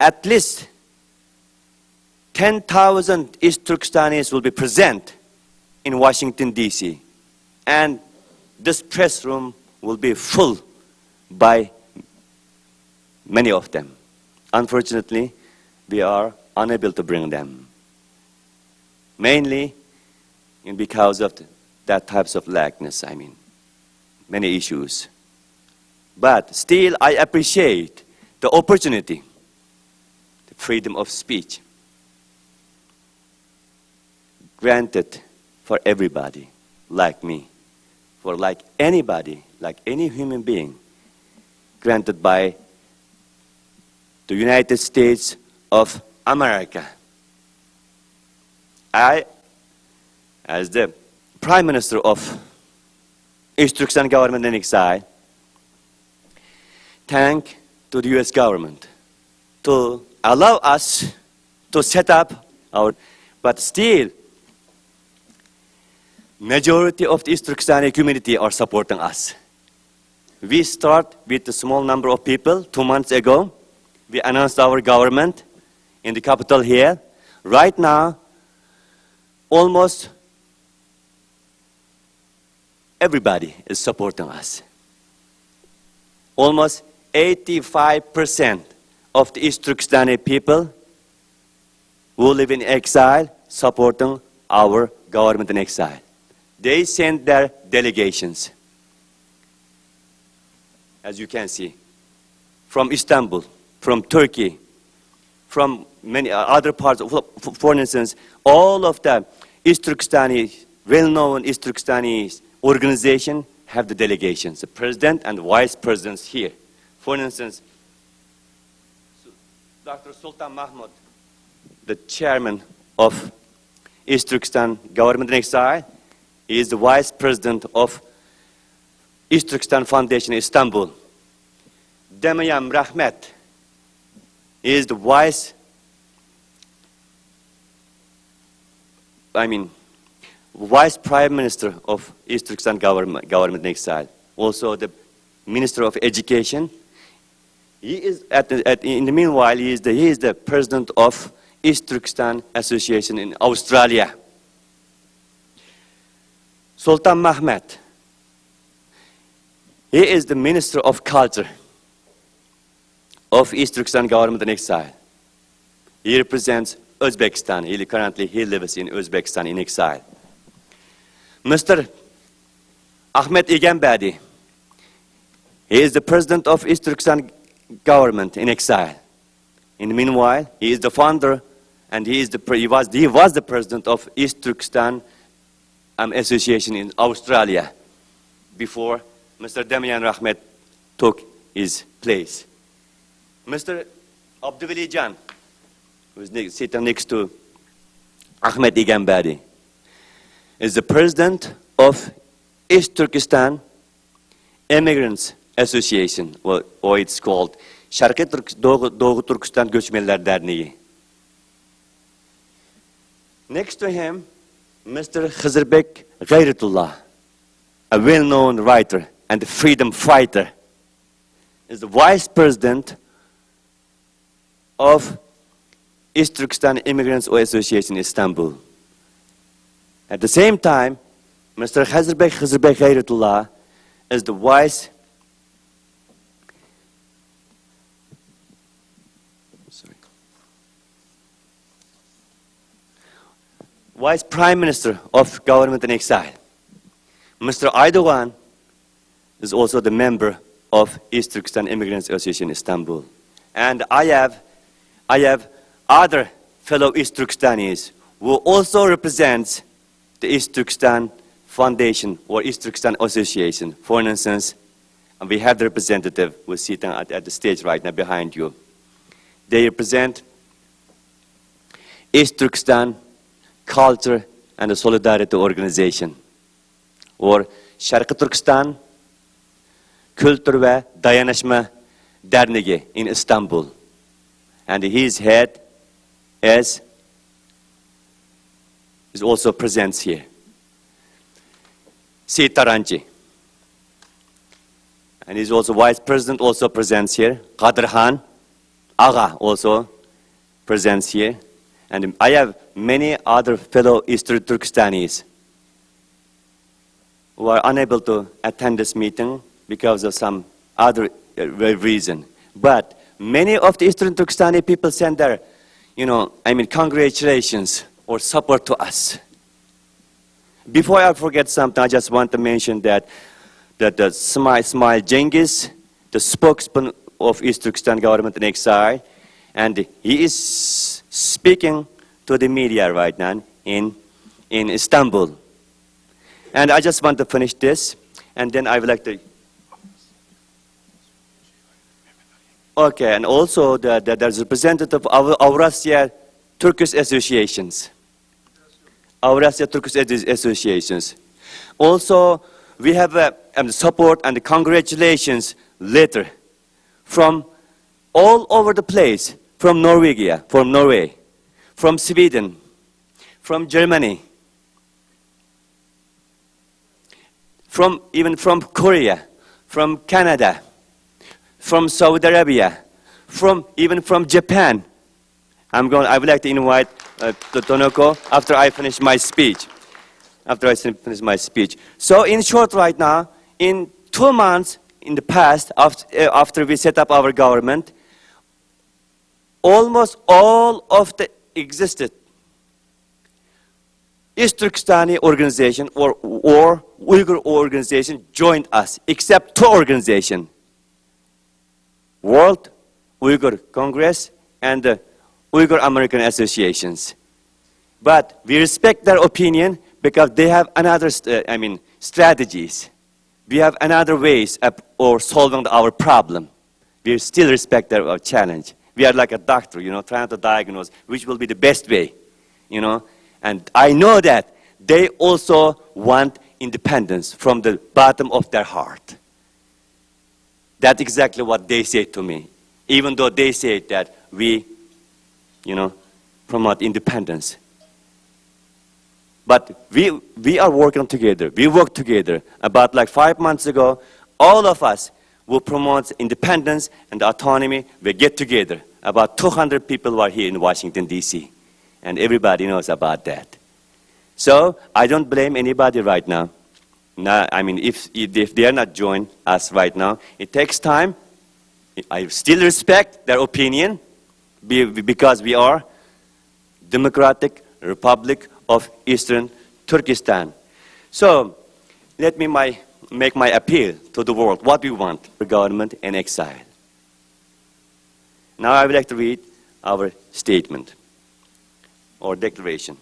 at least ten thousand East Turkestanis will be present in Washington, D C, and this press room will be full by many of them. Unfortunately, we are unable to bring them, mainly in because of th-, that types of lackness, I mean, many issues. But still, I appreciate the opportunity, the freedom of speech granted for everybody like me, for like anybody, like any human being, granted by the United States of America. I, as the Prime Minister of East Turkestan government in exile, thank to the U S government to allow us to set up our, but still, majority of the East Turkestani community are supporting us. We start with a small number of people. Two months ago, we announced our government in the capital here. Right now, almost everybody is supporting us. Almost eighty-five percent of the East Turkestani people who live in exile supporting our government in exile. They send their delegations, as you can see, from Istanbul, from Turkey, from many, uh, other parts of, for, for instance, all of the East Turkestani, well-known East Turkestani organization have the delegations, the president and vice presidents here. For instance, Doctor Sultan Mahmud, the chairman of East Turkestan government in exile, he is the vice president of East Turkestan Foundation in Istanbul. Demayam Rahmet is the vice, I mean, vice prime minister of East Turkestan government, government in exile. Also the minister of education. He is at, the, at in the meanwhile he is the, he is the president of East Turkestan Association in Australia. Sultan Mahmud, he is the Minister of Culture of East Turkestan government in exile. He represents Uzbekistan. He currently he lives in Uzbekistan in exile. Mister Ahmed Igenbadi, he is the president of East Turkestan government in exile. In the meanwhile, he is the founder and he is the pre- he was he was the president of East Turkestan um, Association in Australia before Mister Damian Rahmet took his place. Mister Abduveli Jan, who is ne- sitting next to Ahmed Igambadi, is the president of East Turkestan Immigrants Association, or, or it's called شەرقىي تۈرك دوغۇ دوغۇ تۈركىستان گۆچمەنلەر دەرنىكى. Next to him, Mister Xizrbek G'ayratullah, a well-known writer and freedom fighter, is the vice president of East Turkestan Immigrants Association Istanbul. At the same time, Mister Xizrbek Xizrbek G'ayratullah is the vice sorry, vice prime minister of government in exile. Mister Aydogan is also the member of East Turkestan Immigrants Association Istanbul. And I have, I have other fellow East Turkestanis who also represents the East Turkestan Foundation or East Turkestan Association. For instance, and we have the representative who is sitting at, at the stage right now behind you. They represent East Turkestan Culture and Solidarity Organization, or شەرقىي تۈركىستان كۈلتۈر ۋە دايانىشما دەرنىكى in Istanbul. And his head is, is also present here. Seyit Taranchi. And he's also vice president, also present here. Qadirxan Agha also present here. And I have many other fellow Eastern Turkestanis who are unable to attend this meeting because of some other uh, reason. But many of the Eastern Turkestani people send their, you know, I mean, congratulations or support to us. Before I forget something, I just want to mention that, that the Smile, Smile Cengiz, the spokesman of East Turkestan government in exile, and he is speaking to the media right now in, in Istanbul. And I just want to finish this, and then I would like to. Okay, and also the, the, there's representative of Avrasya Turkish Associations. Avrasya Turkish Associations. Also, we have a, a support and congratulations letter from all over the place, from Norwegia, from Norway, from Sweden, from Germany, from even from Korea, from Canada, from Saudi Arabia, from even from Japan. I'm going. I would like to invite uh, Tonoko after I finish my speech. After I finish my speech. So in short, right now, in two months in the past, after, uh, after we set up our government, almost all of the existed East Turkestani organization or, or Uyghur organization joined us, except two organizations, World Uyghur Congress and the Uyghur American Associations. But we respect their opinion because they have another, st- uh, I mean, strategies. We have another ways of or solving our problem. We still respect their uh, challenge. We are like a doctor, you know, trying to diagnose which will be the best way, you know. And I know that they also want independence from the bottom of their heart. That's exactly what they say to me, even though they say that we, you know, promote independence. But we, we are working together. We work together. About like five months ago, all of us who promotes independence and autonomy, we get together. About two hundred people were here in Washington, D C, and everybody knows about that. So I don't blame anybody right now. Now, I mean, if, if they are not join us right now, it takes time. I still respect their opinion be- because we are Democratic Republic of Eastern Turkestan. So, let me my, make my appeal to the world, what we want for government in exile. Now I would like to read our statement or declaration.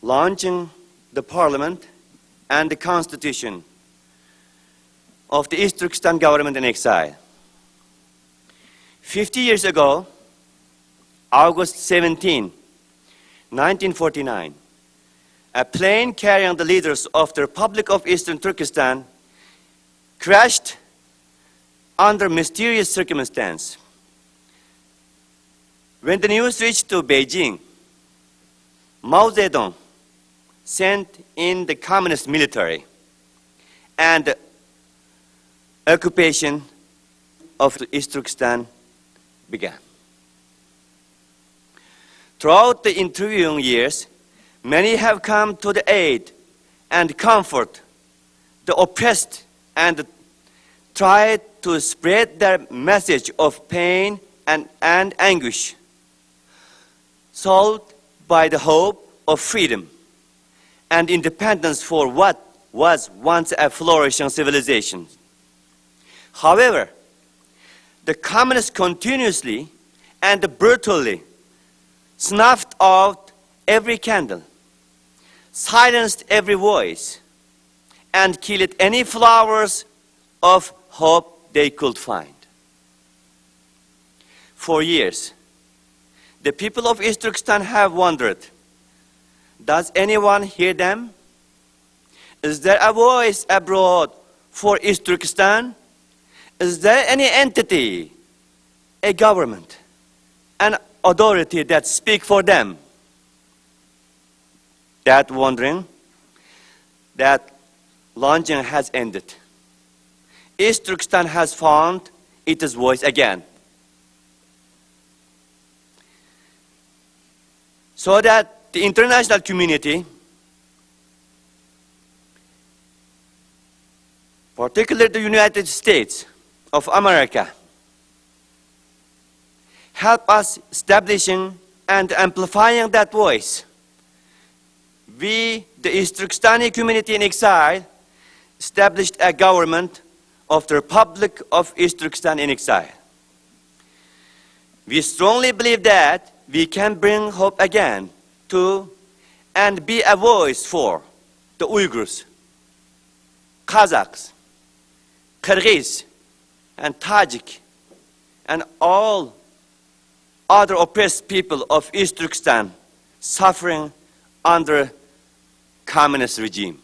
Launching the parliament and the constitution of the East Turkestan government in exile. Fifty years ago, August seventeen, nineteen forty-nine, a plane carrying the leaders of the Republic of Eastern Turkestan crashed under mysterious circumstance. When the news reached to Beijing, Mao Zedong sent in the communist military and occupation of East Turkestan began. Throughout the intervening years, many have come to the aid and comfort the oppressed and tried to spread their message of pain and, and anguish, soothed by the hope of freedom and independence for what was once a flourishing civilization. However, the communists continuously and brutally snuffed out every candle, silenced every voice, and killed any flowers of hope they could find. For years, the people of East Turkestan have wondered, does anyone hear them? Is there a voice abroad for East Turkestan? Is there any entity, a government, an authority that speak for them? That wondering, that longing has ended. East Turkestan has found its voice again. So that the international community, particularly the United States of America, help us establishing and amplifying that voice. We, the East Turkestani community in exile, established a government of the Republic of East Turkestan in exile. We strongly believe that we can bring hope again to and be a voice for the Uyghurs, Kazakhs, Kyrgyz, and Tajik, and all other oppressed people of East Turkestan suffering under communist regime.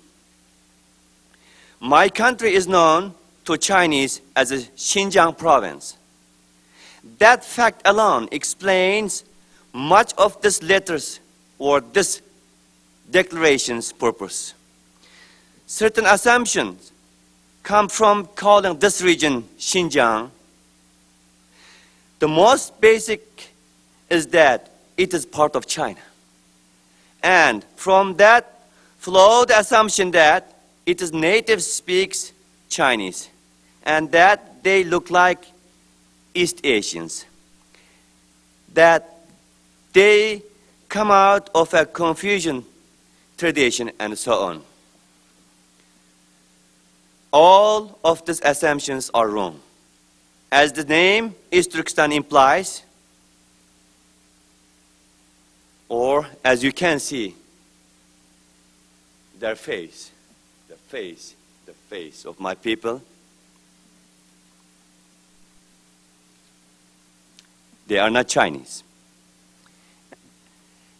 My country is known to Chinese as a Xinjiang province. That fact alone explains much of this letters or this declaration's purpose. Certain assumptions come from calling this region Xinjiang. The most basic is that it is part of China. And from that flow the assumption that it is native speaks Chinese and that they look like East Asians, that they come out of a Confucian tradition and so on. All of these assumptions are wrong. As the name East Turkestan implies, or as you can see, their face, the face, the face of my people, they are not Chinese.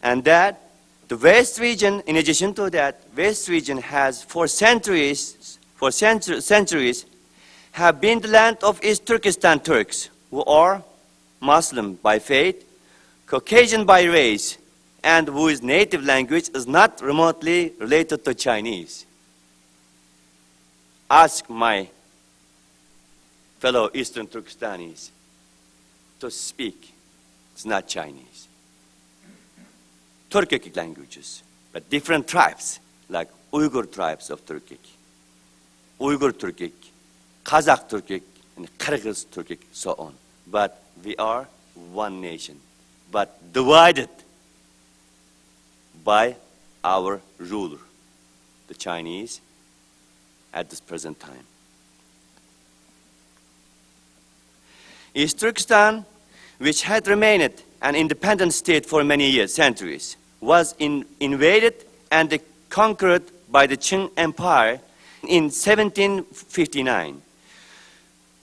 And that the West region, in addition to that, West region has for centuries, for centu-, centuries, have been the land of East Turkestan Turks, who are Muslim by faith, Caucasian by race, and whose native language is not remotely related to Chinese. Ask my fellow Eastern Turkestanis to speak. It's not Chinese. Turkic languages, but different tribes, like Uyghur tribes of Turkic, Uyghur Turkic, Kazakh Turkic, and Kyrgyz Turkic, so on. But we are one nation, but divided by our ruler, the Chinese, at this present time. East Turkestan, which had remained an independent state for many years, centuries, was in- invaded and conquered by the Qing Empire in seventeen fifty-nine.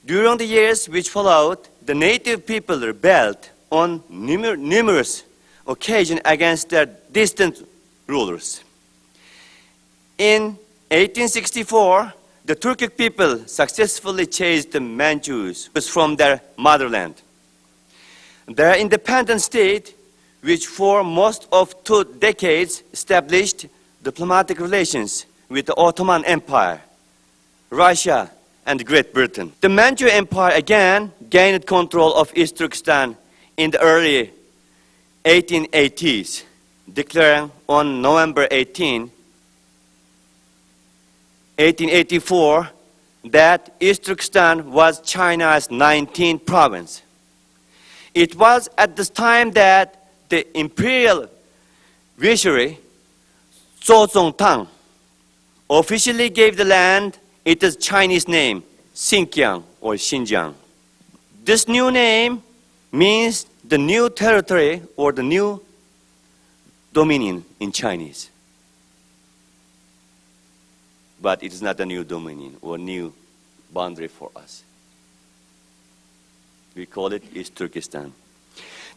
During the years which followed, the native people rebelled on numer- numerous occasions against their distant rulers. In eighteen sixty-four, the Turkic people successfully chased the Manchus from their motherland. Their independent state, which for most of two decades established diplomatic relations with the Ottoman Empire, Russia, and Great Britain. The Manchu Empire again gained control of East Turkestan in the early eighteen eighties, declaring on November eighteen, eighteen eighty-four, that East Turkestan was China's nineteenth province. It was at this time that the imperial viceroy, Zhou Zongtang, officially gave the land its Chinese name, Xinjiang or Xinjiang. This new name means the new territory or the new dominion in Chinese. But it is not a new dominion or new boundary for us. We call it East Turkestan.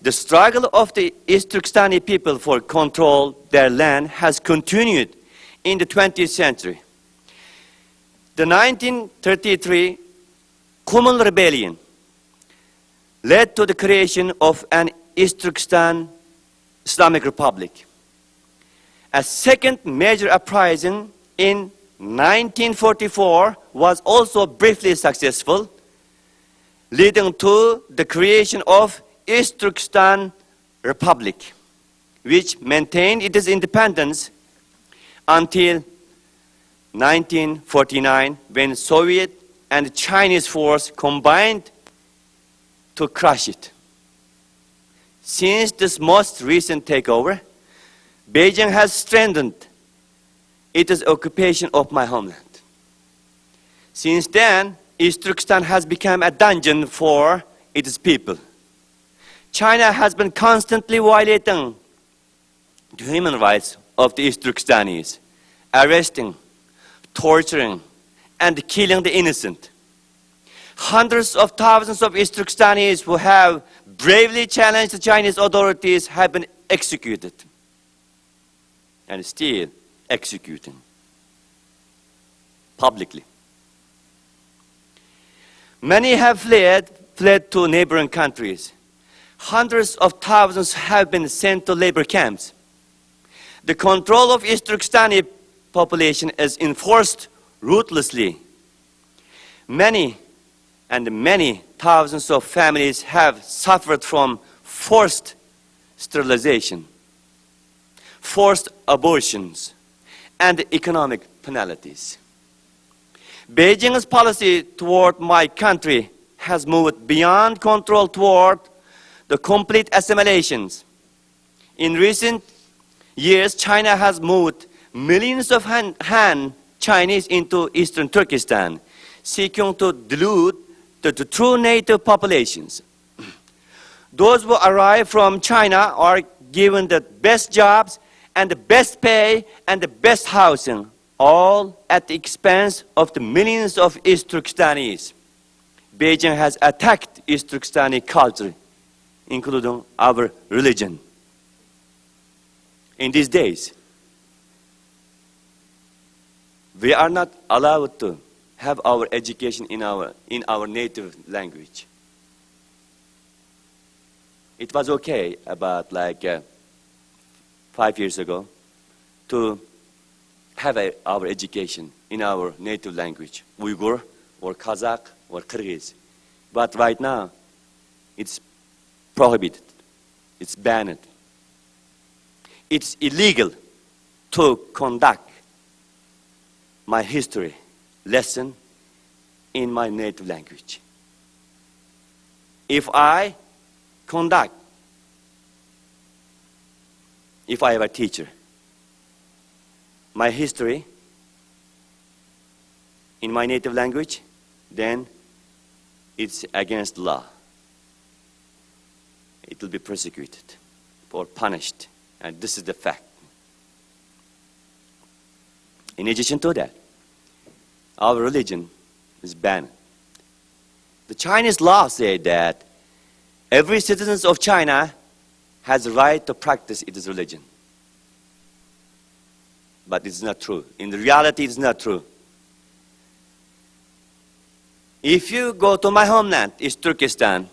The struggle of the East Turkestani people for control their land has continued in the twentieth century. The nineteen thirty-three Qumul Rebellion led to the creation of an East Turkestan Islamic Republic. A second major uprising in nineteen forty-four was also briefly successful, leading to the creation of East Turkestan Republic, which maintained its independence until nineteen forty-nine, when Soviet and Chinese force combined to crush it. Since this most recent takeover, Beijing has strengthened its occupation of my homeland. Since then, East Turkestan has become a dungeon for its people. China has been constantly violating the human rights of the East Turkestanis, arresting, torturing, and killing the innocent. Hundreds of thousands of East Turkestanis who have bravely challenged the Chinese authorities have been executed and still executing publicly. Many have fled, fled to neighboring countries. Hundreds of thousands have been sent to labor camps. The control of East Turkestani population is enforced ruthlessly. Many and many thousands of families have suffered from forced sterilization, forced abortions, and economic penalties. Beijing's policy toward my country has moved beyond control toward the complete assimilations. In recent years, China has moved millions of Han, Han Chinese into eastern Turkestan, seeking to dilute the, the true native populations. Those who arrive from China are given the best jobs and the best pay and the best housing, all at the expense of the millions of East Turkestanis. Beijing has attacked East Turkestani culture, including our religion. In these days, we are not allowed to have our education in our, in our native language. It was okay about, like, uh, five years ago to have a, our education in our native language, Uyghur or Kazakh or Kyrgyz. But right now, it's prohibited. It's banned. It's illegal to conduct my history lesson in my native language. If I conduct, if I have a teacher, my history in my native language, then it's against the law. It will be persecuted or punished, and this is the fact. In addition to that, our religion is banned. The Chinese law say that every citizen of China has the right to practice its religion. But it's not true. In reality, it's not true. If you go to my homeland, it's Turkestan,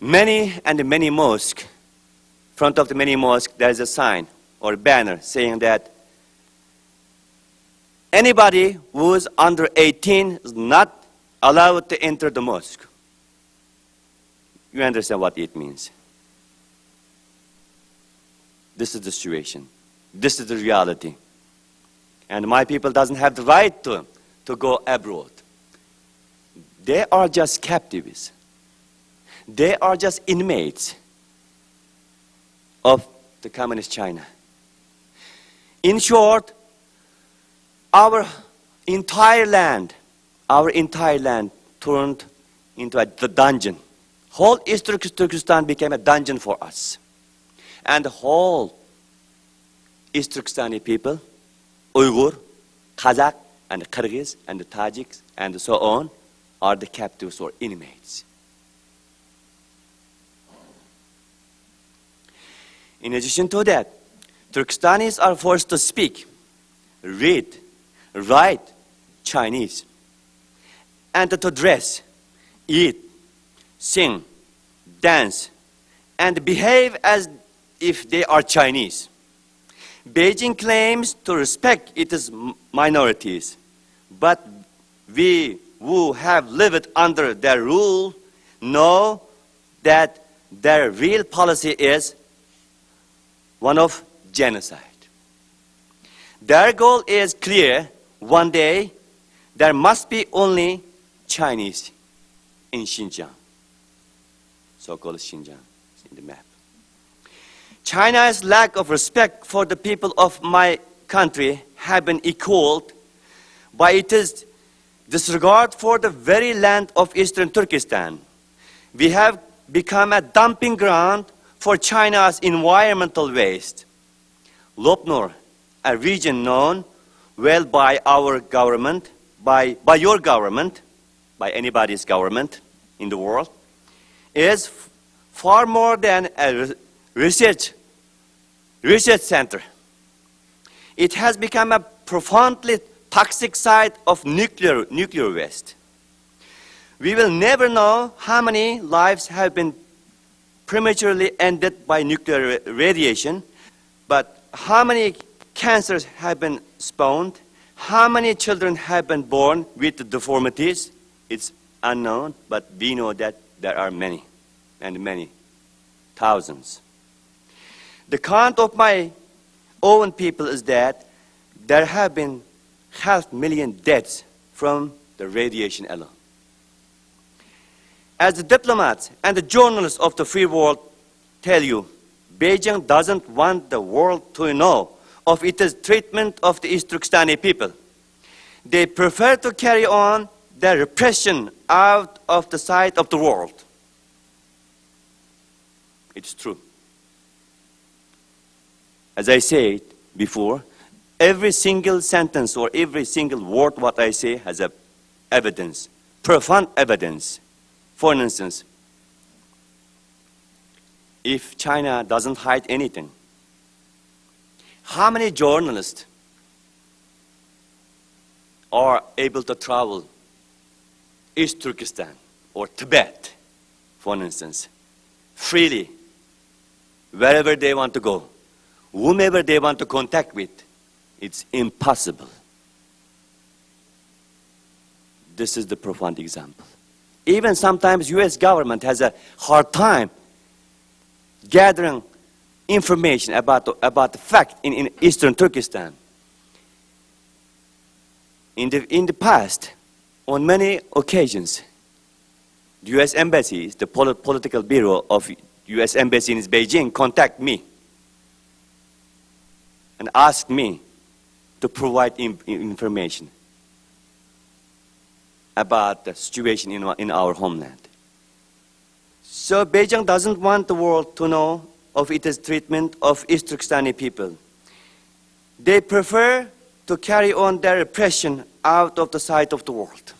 many and many mosques, front of the many mosques, there is a sign or banner saying that anybody who is under eighteen is not allowed to enter the mosque. You understand what it means? This is the situation. This is the reality. And my people doesn't have the right to, to go abroad. They are just captives. They are just inmates of the communist China. In short, our entire land, our entire land turned into a d-, dungeon. Whole East Turk-, Turkestan became a dungeon for us. And the whole East Turkestani people, Uyghur, Kazakh, and Kyrgyz, and Tajiks, and so on, are the captives or inmates. In addition to that, Turkestanis are forced to speak, read, write Chinese, and to dress, eat, sing, dance, and behave as if they are Chinese. Beijing claims to respect its m-, minorities, but we who have lived under their rule know that their real policy is one of genocide. Their goal is clear. One day, there must be only Chinese in Xinjiang, so-called Xinjiang in the map. China's lack of respect for the people of my country have been equaled by its disregard for the very land of Eastern Turkestan. We have become a dumping ground for China's environmental waste. Lopnur, a region known well by our government, by, by your government, by anybody's government in the world, is f-, far more than a re-, research, research center. It has become a profoundly toxic site of nuclear, nuclear waste. We will never know how many lives have been prematurely ended by nuclear ra-, radiation, but how many cancers have been spawned, how many children have been born with deformities, it's unknown, but we know that there are many, and many, thousands. The count of my own people is that there have been half million deaths from the radiation alone. As the diplomats and the journalists of the free world tell you, Beijing doesn't want the world to know of its treatment of the East Turkestani people. They prefer to carry on their repression out of the sight of the world. It's true. As I said before, every single sentence or every single word what I say has a evidence, profound evidence. For instance, if China doesn't hide anything, how many journalists are able to travel East Turkestan or Tibet, for instance, freely, wherever they want to go, whomever they want to contact with, it's impossible. This is the profound example. Even sometimes U S government has a hard time gathering information about the, about the fact in, in Eastern Turkestan. In the, in the past, on many occasions, the U S embassies, the polit-, political bureau of U S embassy in Beijing contact me and ask me to provide in-, in-, information about the situation in, in our homeland. So Beijing doesn't want the world to know of its treatment of East Turkestani people. They prefer to carry on their repression out of the sight of the world.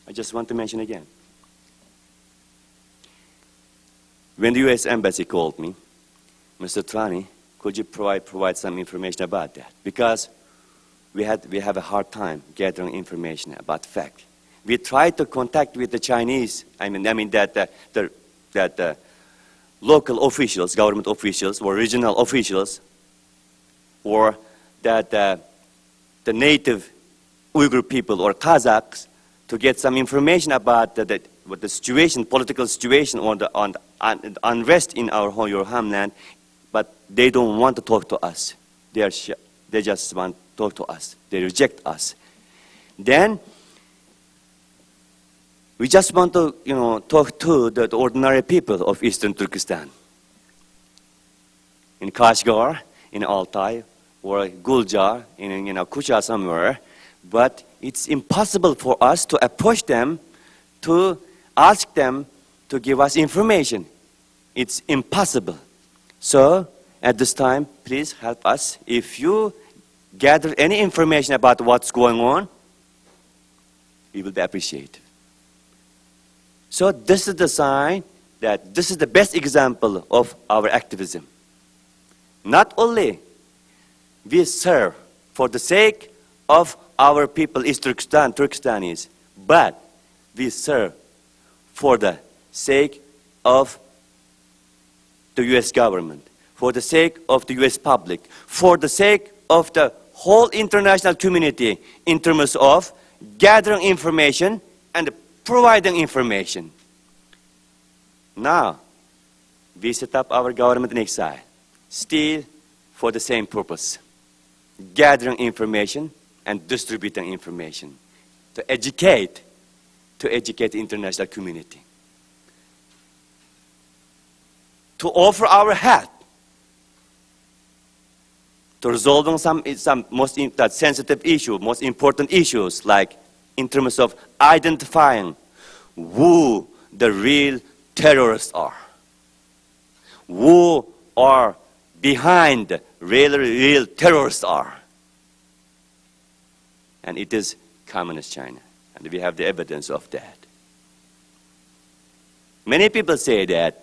I just want to mention again. When the U S embassy called me, "Mister Trani, could you provide, provide some information about that? Because we had, we have a hard time gathering information about the fact." We tried to contact with the Chinese, I mean, I mean that, uh, the, that, uh, local officials, government officials, or regional officials, or that, uh, the native Uyghur people or Kazakhs to get some information about the, the, what the situation, political situation, or the, on, on, unrest in our home, your homeland, but they don't want to talk to us. They are sh-, they just want to talk to us. They reject us. Then we just want to, you know, talk to the, the ordinary people of Eastern Turkestan, in Kashgar, in Altai, or Gulzar, in, in Kucha somewhere. But it's impossible for us to approach them, to ask them to give us information. It's impossible. So, at this time, please help us. If you gather any information about what's going on, we will be appreciative. So this is the sign that this is the best example of our activism. Not only we serve for the sake of our people, East Turkestan, Turkestanis, but we serve for the sake of the U S government, for the sake of the U S public, for the sake of the whole international community in terms of gathering information and providing information. Now, we set up our government in exile, still for the same purpose, gathering information and distributing information to educate, to educate the international community, to offer our help to resolving some, some most in, that sensitive issue, most important issues, like in terms of identifying who the real terrorists are, who are behind real, real terrorists are. And it is Communist China. And we have the evidence of that. Many people say that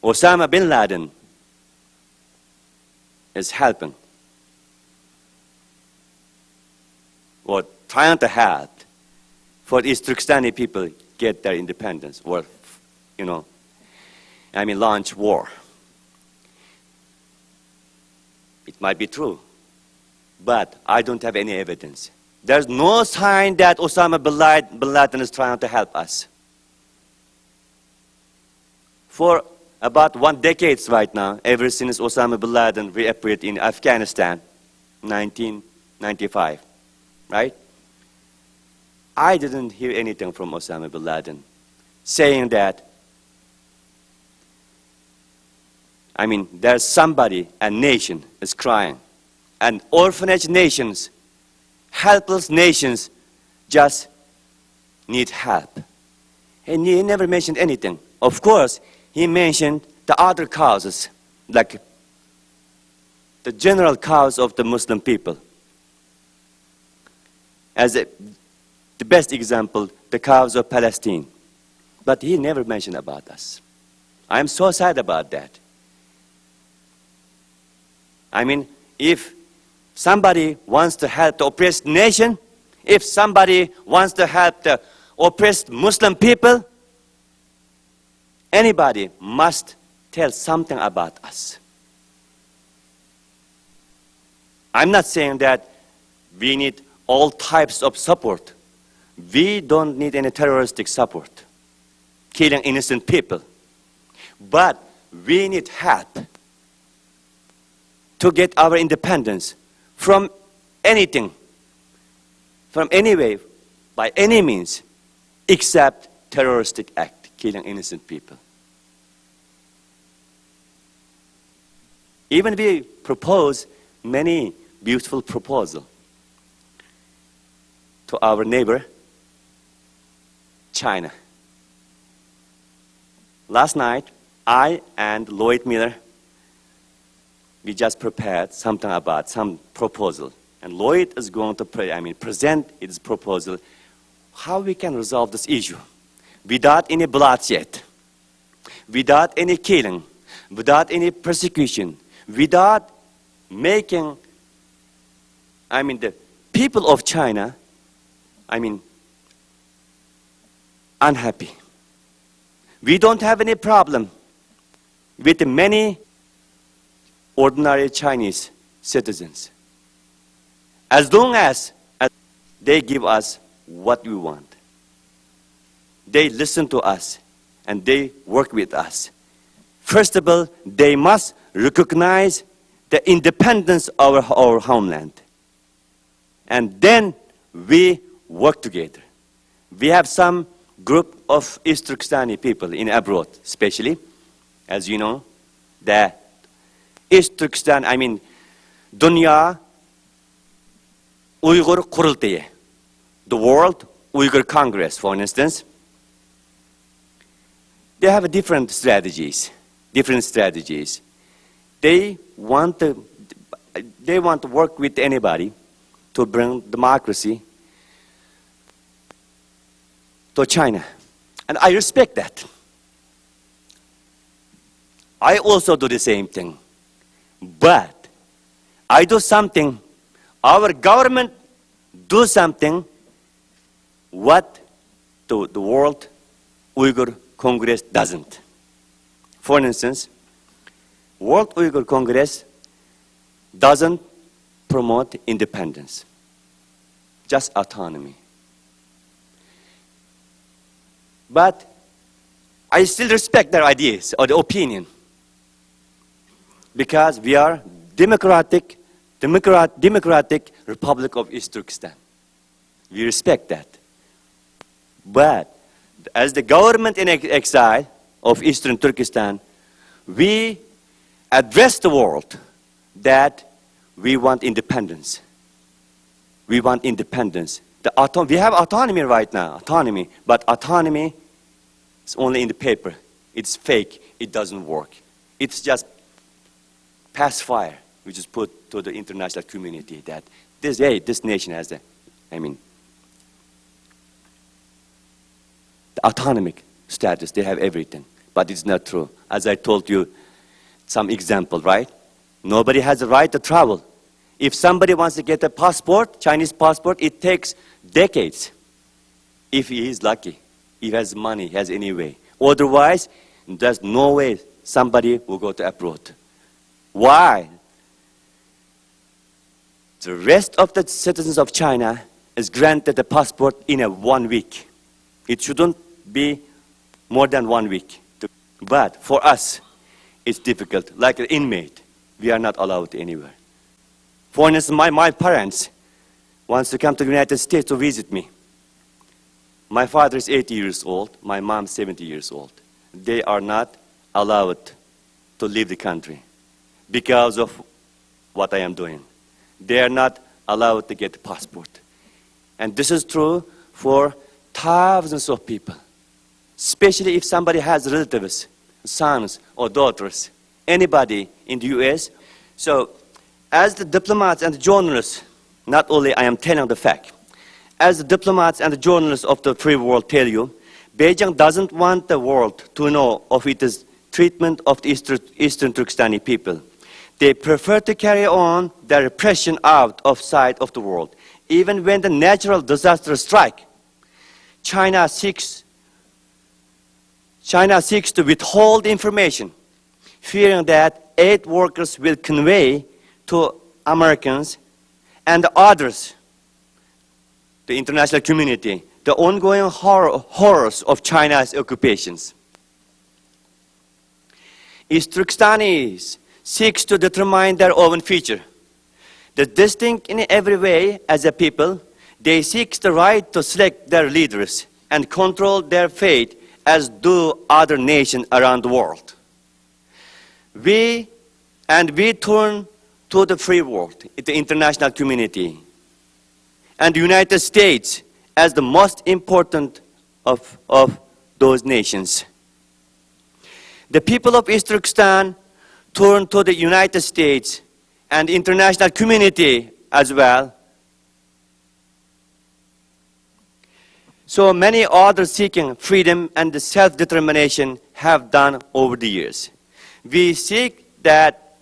Osama bin Laden is helping or trying to help for East Turkestani people get their independence or, you know, I mean, launch war. It might be true, but I don't have any evidence. There's no sign that Osama bin Lad-, bin Laden is trying to help us. For about one decade right now, ever since Osama bin Laden reappeared in Afghanistan, nineteen ninety-five, right? I didn't hear anything from Osama bin Laden saying that, I mean, there's somebody, a nation is crying. And orphanage nations, helpless nations just need help. And he never mentioned anything. Of course, he mentioned the other causes, like the general cause of the Muslim people. As a, the best example, the cause of Palestine. But he never mentioned about us. I'm so sad about that. I mean, if somebody wants to help the oppressed nation, if somebody wants to help the oppressed Muslim people, anybody must tell something about us. I'm not saying that we need all types of support. We don't need any terroristic support, killing innocent people. But we need help to get our independence from anything, from any way, by any means, except terroristic act, killing innocent people. Even we propose many beautiful proposal to our neighbor, China. Last night, I and Lloyd Miller, we just prepared something about some proposal. And Lloyd is going to pre-, I mean, present his proposal, how we can resolve this issue without any bloodshed, without any killing, without any persecution, without making, I mean, the people of China, I mean, unhappy. We don't have any problem with many ordinary Chinese citizens, as long as, as they give us what we want. They listen to us and they work with us. First of all, they must recognize the independence of our, our homeland. And then we work together. We have some group of East Turkestani people in abroad, especially, as you know, the East Turkestan, I mean, دۇنيا ئۇيغۇر قۇرۇلتىيى, the World Uyghur Congress, for instance, they have different strategies, different strategies. They want to, they want to work with anybody to bring democracy to China. And I respect that. I also do the same thing. But I do something, our government do something what the, the World Uyghur Congress doesn't. For instance, World Uyghur Congress doesn't promote independence, just autonomy. But I still respect their ideas or the opinion because we are democratic, democrat, democratic Republic of East Turkestan. We respect that. But as the government in ex-, exile of Eastern Turkestan, we address the world that we want independence. We want independence. The auto-, we have autonomy right now, autonomy, but autonomy is only in the paper. It's fake. It doesn't work. It's just pacifier, which is put to the international community that this, hey, this nation has the, I mean, the autonomic status, they have everything. But it's not true. As I told you, some example, right? Nobody has the right to travel. If somebody wants to get a passport, Chinese passport, it takes decades. If he is lucky, he has money, he has any way. Otherwise, there's no way somebody will go to abroad. Why? The rest of the citizens of China is granted a passport in a one week. It shouldn't be more than one week. But for us, it's difficult. Like an inmate, we are not allowed anywhere. For instance, my, my parents wants to come to the United States to visit me. My father is eighty years old, my mom seventy years old. They are not allowed to leave the country because of what I am doing. They are not allowed to get passport. And this is true for thousands of people, especially if somebody has relatives, sons or daughters, anybody in the U S. So, as the diplomats and the journalists, not only I am telling the fact, as the diplomats and the journalists of the free world tell you, Beijing doesn't want the world to know of its treatment of the Eastern, Eastern Turkestani people. They prefer to carry on their repression out of sight of the world. Even when the natural disaster strike, China seeks, China seeks to withhold information, fearing that aid workers will convey to Americans and others, the international community, the ongoing horror, horrors of China's occupations. East Turkestanis seeks to determine their own future. They're distinct in every way as a people. They seek the right to select their leaders and control their fate as do other nations around the world. We, and we turn to the free world, the international community, and the United States as the most important of, of those nations. The people of East Turkestan turn to the United States and the international community as well. So many others seeking freedom and self-determination have done over the years. We seek that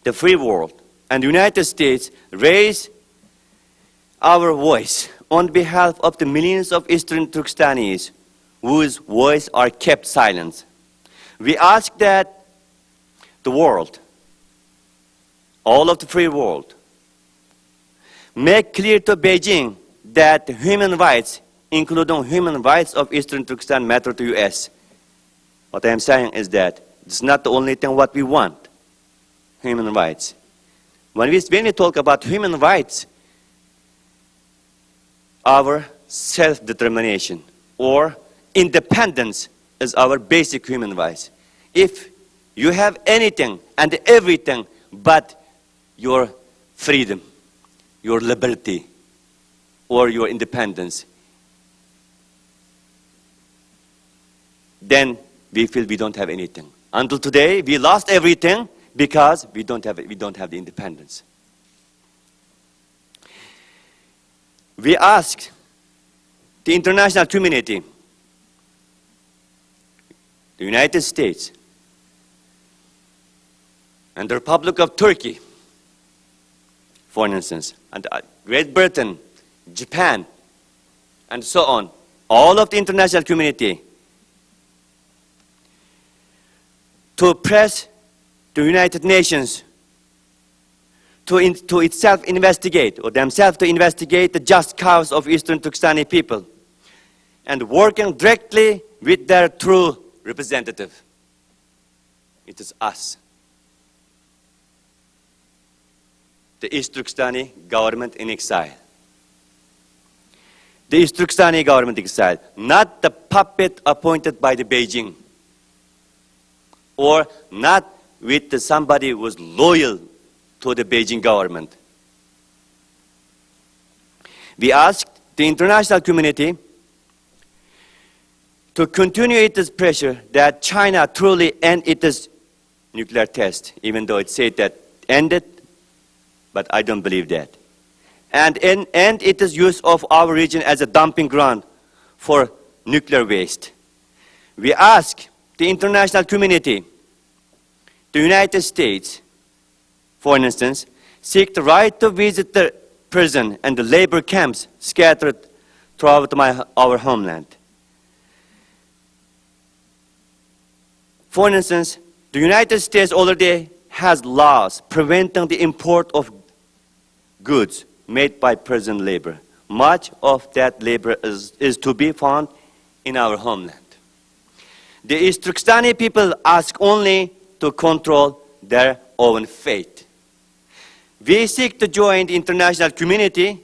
the free world and the United States raise our voice on behalf of the millions of Eastern Turkestanis whose voice are kept silent. We ask that the world, all of the free world, make clear to Beijing that human rights, including human rights of Eastern Turkestan, matter to U S. What I am saying is that it's not the only thing what we want, human rights. When we, when we talk about human rights, our self-determination or independence is our basic human rights. If you have anything and everything but your freedom, your liberty, or your independence, then we feel we don't have anything. Until today, we lost everything because we don't have, we don't have the independence. We ask the international community, the United States, and the Republic of Turkey, for instance, and, uh, Great Britain, Japan, and so on, all of the international community, to press the United Nations to, in, to itself investigate, or themselves to investigate, the just cause of Eastern Turkestani people and working directly with their true representative. It is us, the East Turkestani government in exile. The East Turkestani government in exile, not the puppet appointed by the Beijing, or not with the somebody who was loyal to the Beijing government. We asked the international community to continue its pressure that China truly end its nuclear test, even though it said that ended, but I don't believe that. And en-, end its use of our region as a dumping ground for nuclear waste. We ask the international community, the United States, for instance, seek the right to visit the prison and the labor camps scattered throughout my, our homeland. For instance, the United States already has laws preventing the import of goods made by prison labor. Much of that labor is, is to be found in our homeland. The East Turkestani people ask only to control their own fate. We seek to join the international community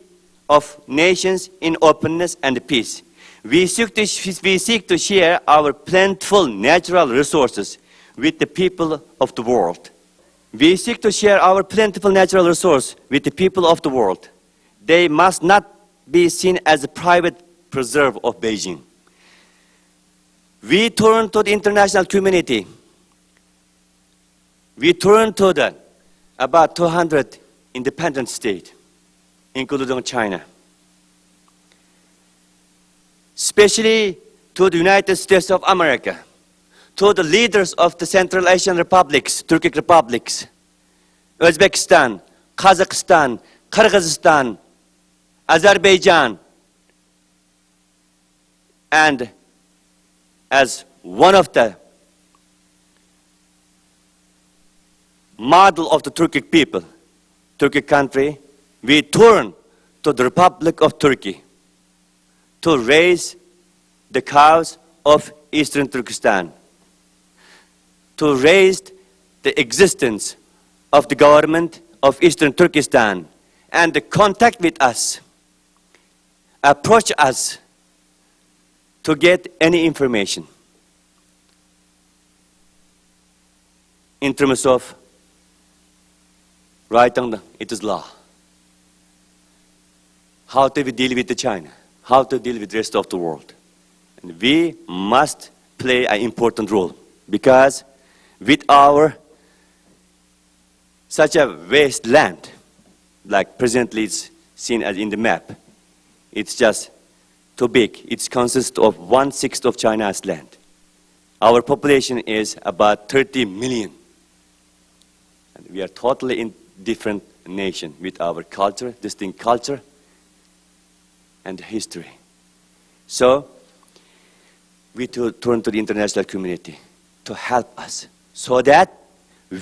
of nations in openness and peace. We seek to, we seek to share our plentiful natural resources with the people of the world. We seek to share our plentiful natural resource with the people of the world. They must not be seen as a private preserve of Beijing. We turn to the international community. We turn to the about two hundred independent states, including China, especially to the United States of America, to the leaders of the Central Asian republics, Turkic republics, Uzbekistan, Kazakhstan, Kyrgyzstan, Azerbaijan, and as one of the model of the Turkic people, Turkic country, we turn to the Republic of Turkey to raise the cause of Eastern Turkestan, to raise the existence of the government of Eastern Turkestan, and the contact with us, approach us to get any information in terms of writing, it is law. How do we deal with the China? How to deal with the rest of the world? And we must play an important role. Because with our such a vast land, like presently it's seen as in the map, it's just too big. It consists of one-sixth of China's land. Our population is about thirty million. And we are totally in different nation with our culture, distinct culture and history. So, we to turn to the international community to help us, so that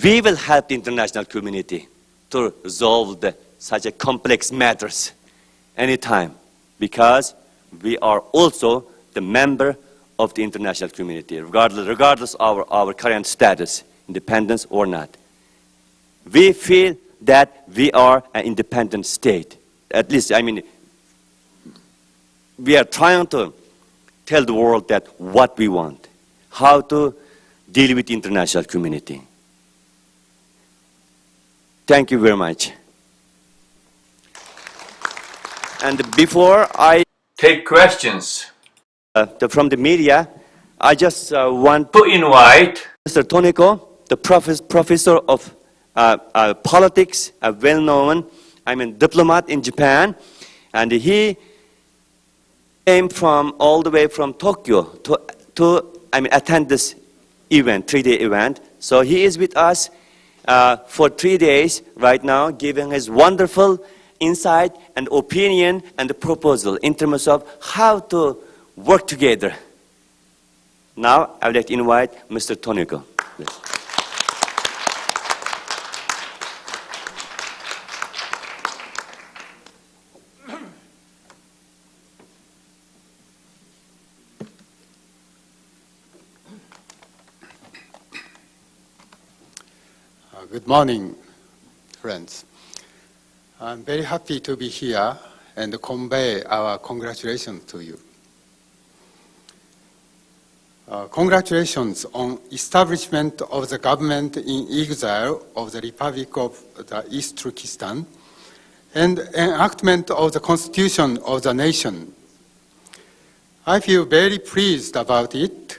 we will help the international community to resolve the, such a complex matters anytime, because we are also the member of the international community, regardless, regardless of our, our current status, independence or not. We feel that we are an independent state. At least, I mean, we are trying to tell the world that what we want, how to deal with the international community. Thank you very much. And before I take questions, uh, the, from the media, I just, uh, want to invite Mister Toniko, the profes-, professor of, uh, uh, politics, a well-known, I mean, diplomat in Japan, and he came from all the way from Tokyo to, to, I mean, attend this event, three-day event. So he is with us, uh, for three days right now, giving his wonderful insight and opinion and the proposal in terms of how to work together. Now, I would like to invite Mister Toniko. Please. Uh, good morning, friends. I'm very happy to be here and convey our congratulations to you. Uh, congratulations on establishment of the government in exile of the Republic of the East Turkestan and enactment of the Constitution of the nation. I feel very pleased about it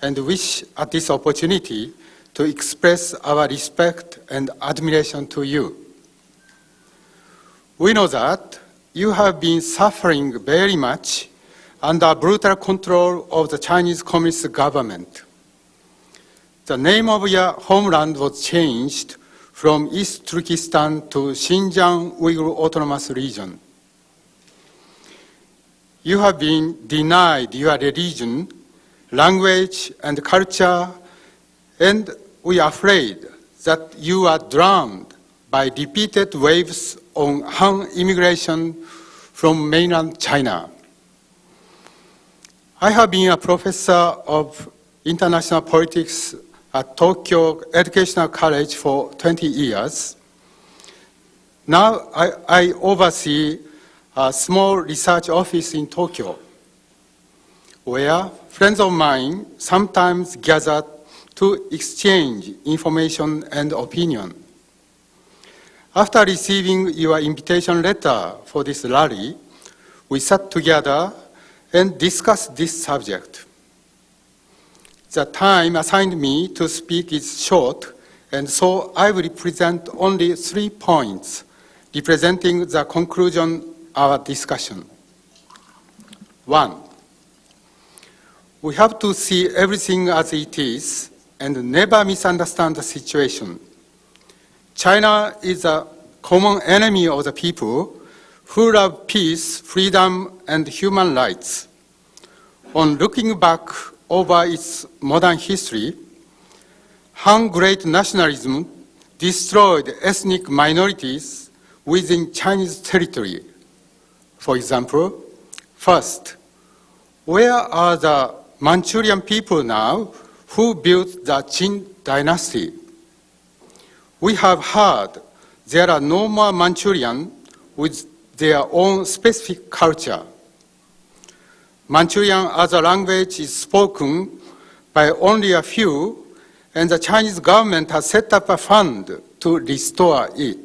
and wish at this opportunity to express our respect and admiration to you. We know that you have been suffering very much under brutal control of the Chinese Communist government. The name of your homeland was changed from East Turkestan to Xinjiang Uyghur Autonomous Region. You have been denied your religion, language, and culture, and we are afraid that you are drowned by repeated waves of Han immigration from mainland China. I have been a professor of international politics at Tokyo Educational College for twenty years. Now I, I oversee a small research office in Tokyo, where friends of mine sometimes gather to exchange information and opinion. After receiving your invitation letter for this rally, we sat together and discussed this subject. The time assigned me to speak is short, and so I will present only three points representing the conclusion of our discussion. One, we have to see everything as it is and never misunderstand the situation. China is a common enemy of the people who love peace, freedom, and human rights. On looking back over its modern history, Han great nationalism destroyed ethnic minorities within Chinese territory. For example, first, where are the Manchurian people now who built the Qin dynasty? We have heard there are no more Manchurian with their own specific culture. Manchurian as a language is spoken by only a few, and the Chinese government has set up a fund to restore it.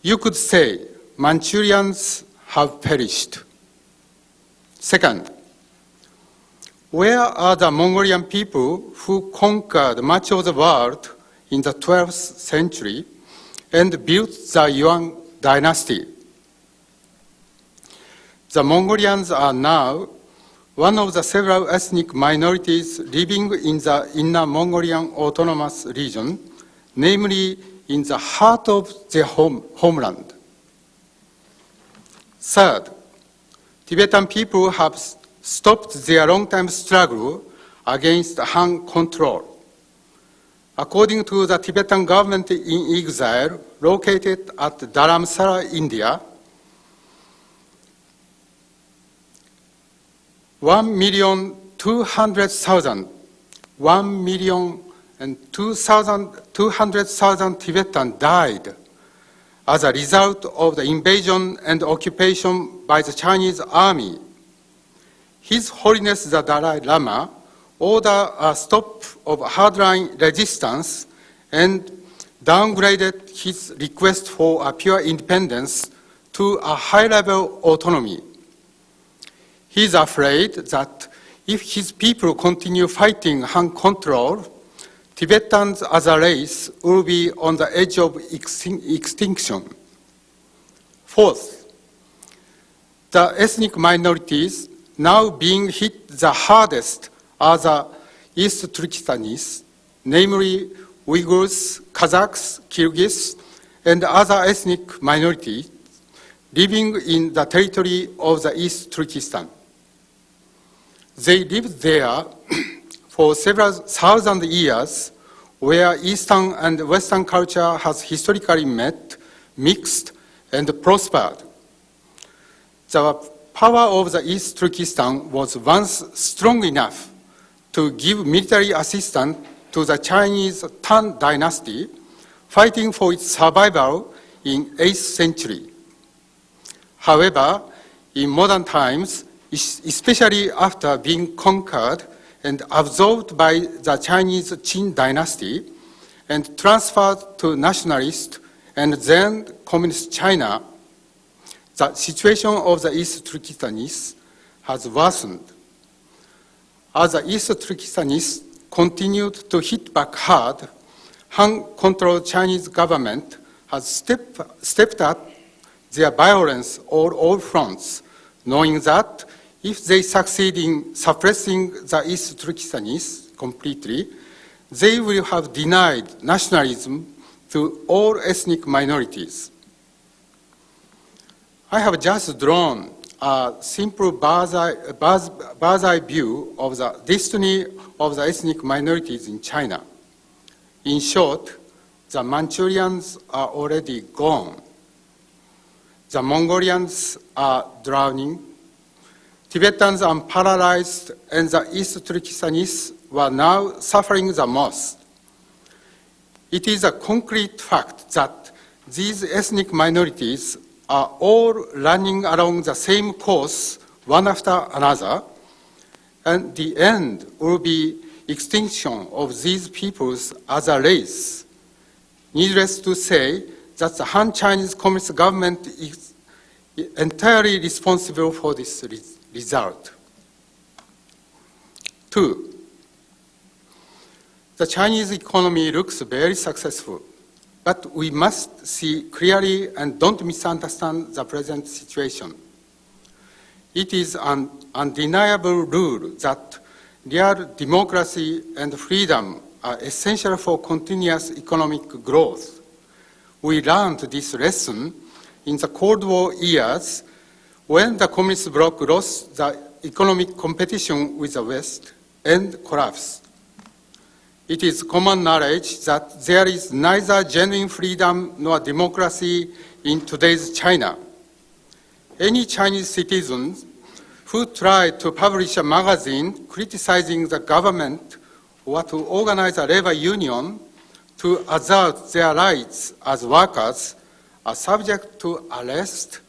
You could say Manchurians have perished. Second, Where are the Mongolian people who conquered much of the world in the twelfth century and built the Yuan dynasty? The Mongolians are now one of the several ethnic minorities living in the Inner Mongolian Autonomous Region, namely in the heart of their home, homeland. Third, Tibetan people have s- stopped their long-time struggle against Han control. According to the Tibetan government in exile, located at Dharamsala, India, one million two hundred thousand, one million and two thousand, two hundred thousand Tibetans died as a result of the invasion and occupation by the Chinese army. His Holiness the Dalai Lama ordered a stop of hardline resistance and downgraded his request for a pure independence to a high-level autonomy. He is afraid that if his people continue fighting Han control, Tibetans as a race will be on the edge of extin- extinction. Fourth, the ethnic minorities now being hit the hardest are the East Turkestanists, namely Uyghurs, Kazakhs, Kyrgyz, and other ethnic minorities living in the territory of the East Turkestan. They lived there for several thousand years, where Eastern and Western culture has historically met, mixed, and prospered. The power of the East Turkestan was once strong enough to give military assistance to the Chinese Tang dynasty fighting for its survival in eighth century. However, in modern times, es- especially after being conquered and absorbed by the Chinese Qin dynasty and transferred to nationalist and then communist China, the situation of the East Turkestanists has worsened. As the East Turkestanists continued to hit back hard, Han-controlled Chinese government has step, stepped up their violence on all fronts, knowing that if they succeed in suppressing the East Turkestanists completely, they will have denied nationalism to all ethnic minorities. I have just drawn a simple bird's eye, bird's, bird's eye view of the destiny of the ethnic minorities in China. In short, the Manchurians are already gone. The Mongolians are drowning. Tibetans are paralyzed, and the East Turkestanists were now suffering the most. It is a concrete fact that these ethnic minorities are all running along the same course, one after another, and the end will be extinction of these peoples as a race. Needless to say that the Han Chinese Communist government is entirely responsible for this re- result. Two, the Chinese economy looks very successful, but we must see clearly and don't misunderstand the present situation. It is an undeniable rule that real democracy and freedom are essential for continuous economic growth. We learned this lesson in the Cold War years when the communist bloc lost the economic competition with the West and collapsed. It is common knowledge that there is neither genuine freedom nor democracy in today's China. Any Chinese citizen who try to publish a magazine criticizing the government or to organize a labor union to assert their rights as workers are subject to arrest,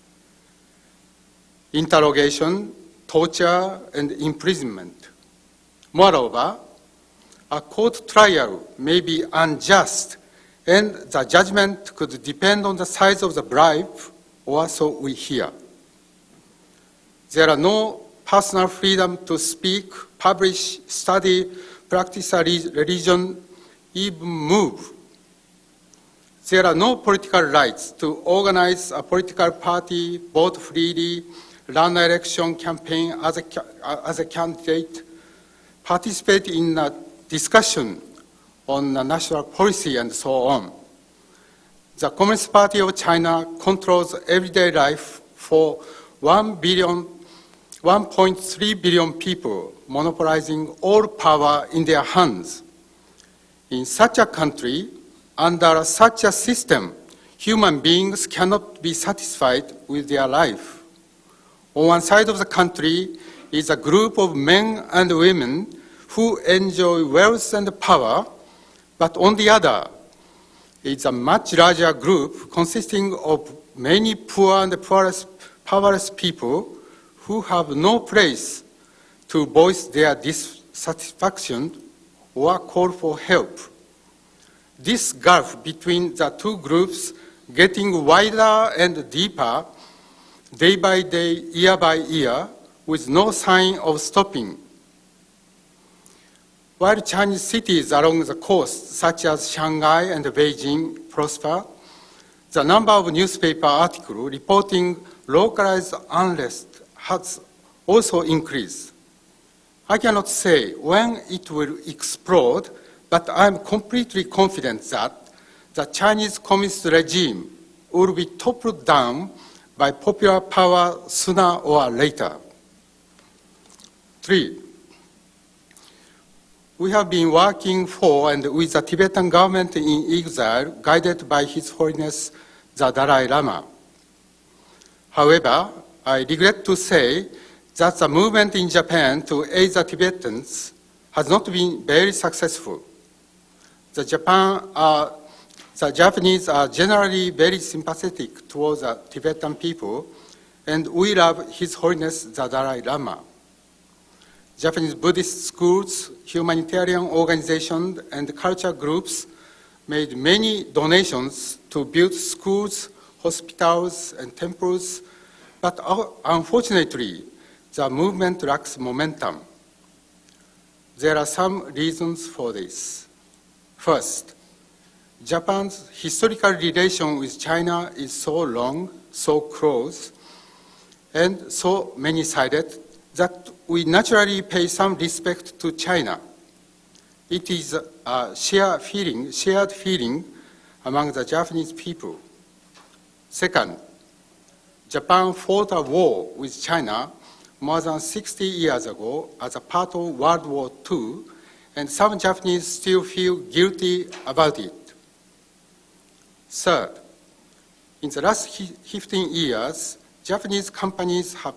interrogation, torture, and imprisonment. Moreover, a court trial may be unjust, and the judgment could depend on the size of the bribe, or so we hear. There are no personal freedom to speak, publish, study, practice a re- religion, even move. There are no political rights to organize a political party, vote freely, run an election campaign as a, ca- as a candidate, participate in a discussion on a national policy, and so on. The Communist Party of China controls everyday life for one billion, one point three billion people, monopolizing all power in their hands. In such a country, under such a system, human beings cannot be satisfied with their life. On one side of the country is a group of men and women who enjoy wealth and power, but on the other is a much larger group consisting of many poor and poorless, powerless people who have no place to voice their dissatisfaction or call for help. This gulf between the two groups getting wider and deeper day by day, year by year, with no sign of stopping. While Chinese cities along the coast, such as Shanghai and Beijing, prosper, the number of newspaper articles reporting localized unrest has also increased. I cannot say when it will explode, but I am completely confident that the Chinese Communist regime will be toppled down by popular power sooner or later. Three, we have been working for and with the Tibetan government in exile, guided by His Holiness the Dalai Lama. However, I regret to say that the movement in Japan to aid the Tibetans has not been very successful. The Japan are, the Japanese are generally very sympathetic towards the Tibetan people, and we love His Holiness the Dalai Lama. Japanese Buddhist schools, humanitarian organizations, and culture groups made many donations to build schools, hospitals, and temples, but uh, unfortunately, the movement lacks momentum. There are some reasons for this. First, Japan's historical relation with China is so long, so close, and so many-sided that we naturally pay some respect to China. It is a shared feeling, shared feeling among the Japanese people. Second, Japan fought a war with China more than sixty years ago as a part of World War Two, and some Japanese still feel guilty about it. Third, in the last fifteen years, Japanese companies have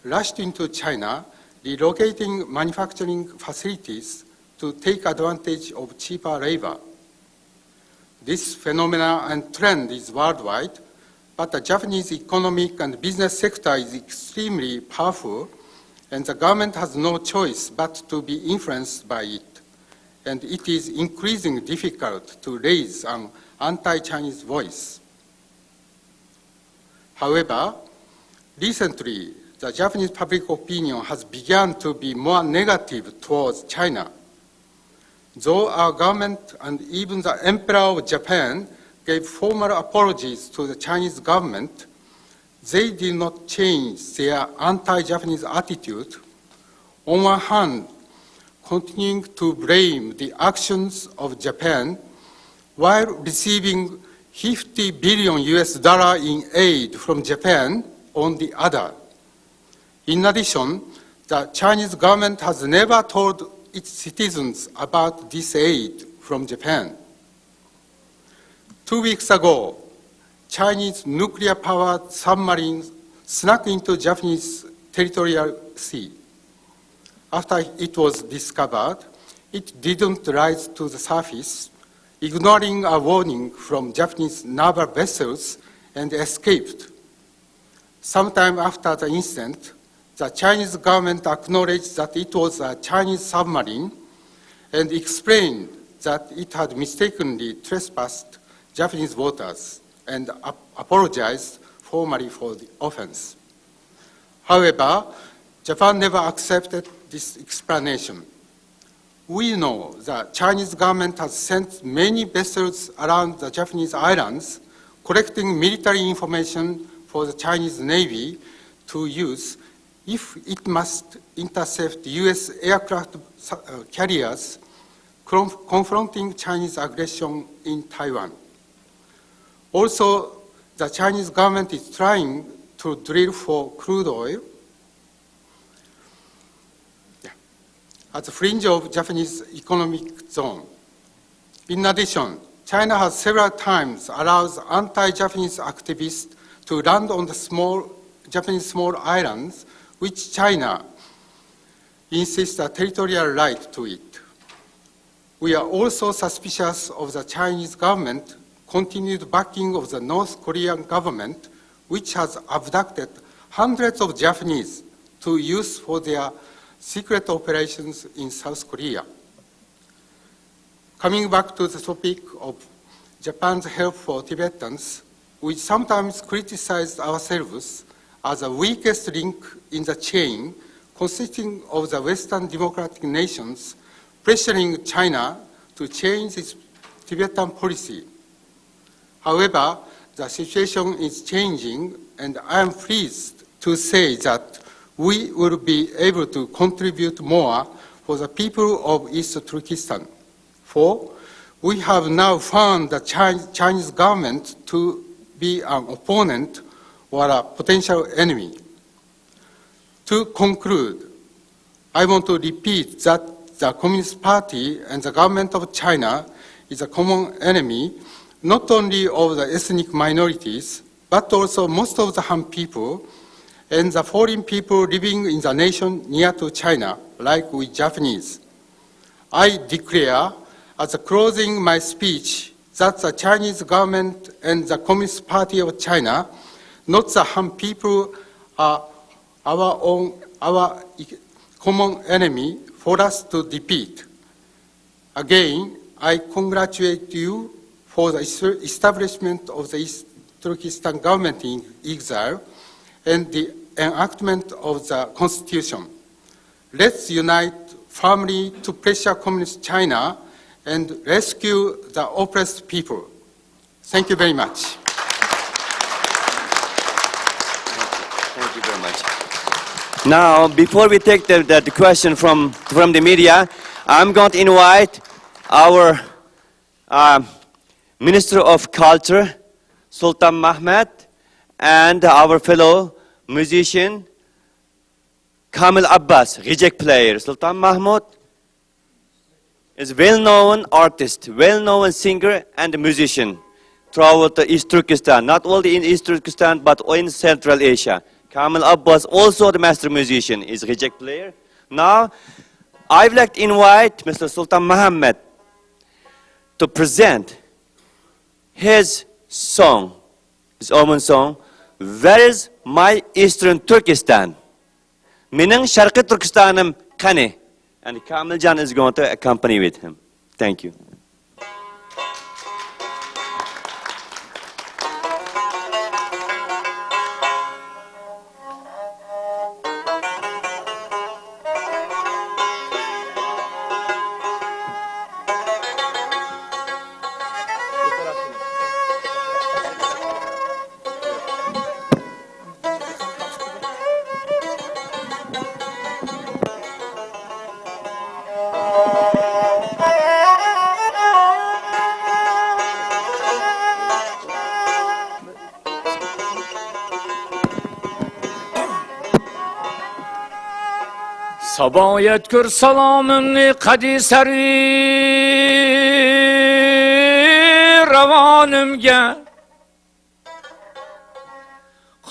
rushed into China, relocating manufacturing facilities to take advantage of cheaper labor. This phenomenon and trend is worldwide, but the Japanese economic and business sector is extremely powerful, and the government has no choice but to be influenced by it, and it is increasingly difficult to raise an anti-Chinese voice. However, recently, the Japanese public opinion has begun to be more negative towards China. Though our government and even the Emperor of Japan gave formal apologies to the Chinese government, they did not change their anti-Japanese attitude. On one hand, continuing to blame the actions of Japan while receiving fifty billion U S dollar in aid from Japan on the other. In addition, the Chinese government has never told its citizens about this aid from Japan. Two weeks ago, Chinese nuclear-powered submarine snuck into Japanese territorial sea. After it was discovered, it didn't rise to the surface, ignoring a warning from Japanese naval vessels, and escaped. Sometime after the incident, the Chinese government acknowledged that it was a Chinese submarine and explained that it had mistakenly trespassed Japanese waters and ap- apologized formally for the offense. However, Japan never accepted this explanation. We know the Chinese government has sent many vessels around the Japanese islands, collecting military information for the Chinese Navy to use if it must intercept U S aircraft, uh, carriers con-, confronting Chinese aggression in Taiwan. Also, the Chinese government is trying to drill for crude oil, yeah, at the fringe of Japanese economic zone. In addition, China has several times allowed anti-Japanese activists to land on the small, Japanese small islands, which China insists a territorial right to it. We are also suspicious of the Chinese government continued backing of the North Korean government, which has abducted hundreds of Japanese to use for their secret operations in South Korea. Coming back to the topic of Japan's help for Tibetans, we sometimes criticize ourselves as the weakest link in the chain consisting of the Western democratic nations pressuring China to change its Tibetan policy. However, the situation is changing, and I am pleased to say that we will be able to contribute more for the people of East Turkestan. For we have now found the Chi-, Chinese government to be an opponent or a potential enemy. To conclude, I want to repeat that the Communist Party and the government of China is a common enemy, not only of the ethnic minorities, but also most of the Han people and the foreign people living in the nation near to China, like we Japanese. I declare, as a closing my speech, that the Chinese government and the Communist Party of China, not the Han people, are our own, our e-, common enemy for us to defeat. Again, I congratulate you for the es-, establishment of the East Turkestan government in exile and the enactment of the constitution. Let's unite firmly to pressure Communist China and rescue the oppressed people. Thank you very much. Thank you very much. Now, before we take the, the, the question from, from the media, I'm going to invite our, uh, Minister of Culture, Sultan Mahmud, and our fellow musician, Kamil Abbas, Rijek player. Sultan Mahmud is well-known artist, well-known singer and musician throughout the East Turkestan, not only in East Turkestan, but in Central Asia. Kamil Abbas, also the master musician, is Rijek player. Now, I would like to invite Mister Sultan Muhammad to present his song, his own song, Where is My Eastern Turkestan? مېنىڭ شەرقىي تۈركىستانىم قېنى؟ And Kamiljan is going to accompany with him. Thank you. سابا يەتكۈر سالامىڭنى قەدىسەرى راۋانىمگە.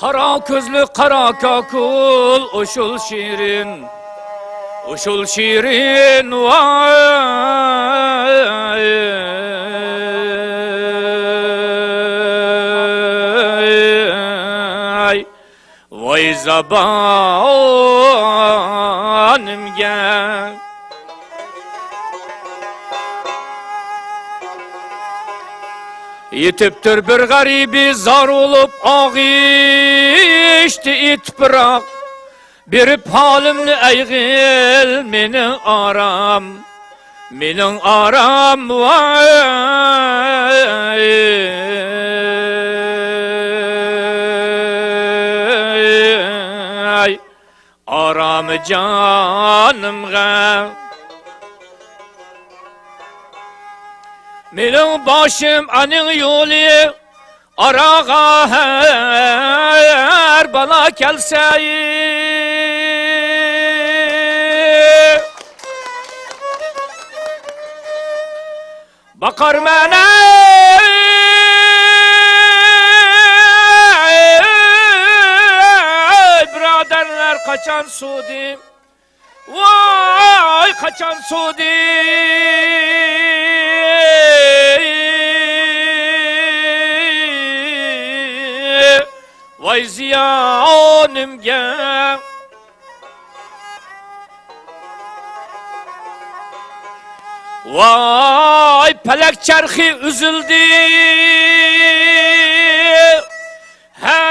قارا كۆزلۈك قارا كاكۇل ئۇشۇل شېرىن، ئۇشۇل شېرىن، ۋاي، ۋاي زاۋانىمگە. يېتىپتۇر بىر غەرىبى زار بولۇپ ئاغىشتى ئېتىپ بىراق. بېرىپ ھالىمنى ئەيغىل، مېنىڭ ئارام، مېنىڭ ئارام، ۋاي، ئارام جانىمغا. مېنىڭ باشىم ئانىڭ يولى، ئاراغا ھەر بالا كەلسە، باقارمەن، ئەي بۇرادەرلەر، قاچان سۇدى، ۋاي، قاچان سۇدى، ۋاي زىيانىمگە. ۋاي، پەلەك چەرخى ئۈزۈلدى، ھەي،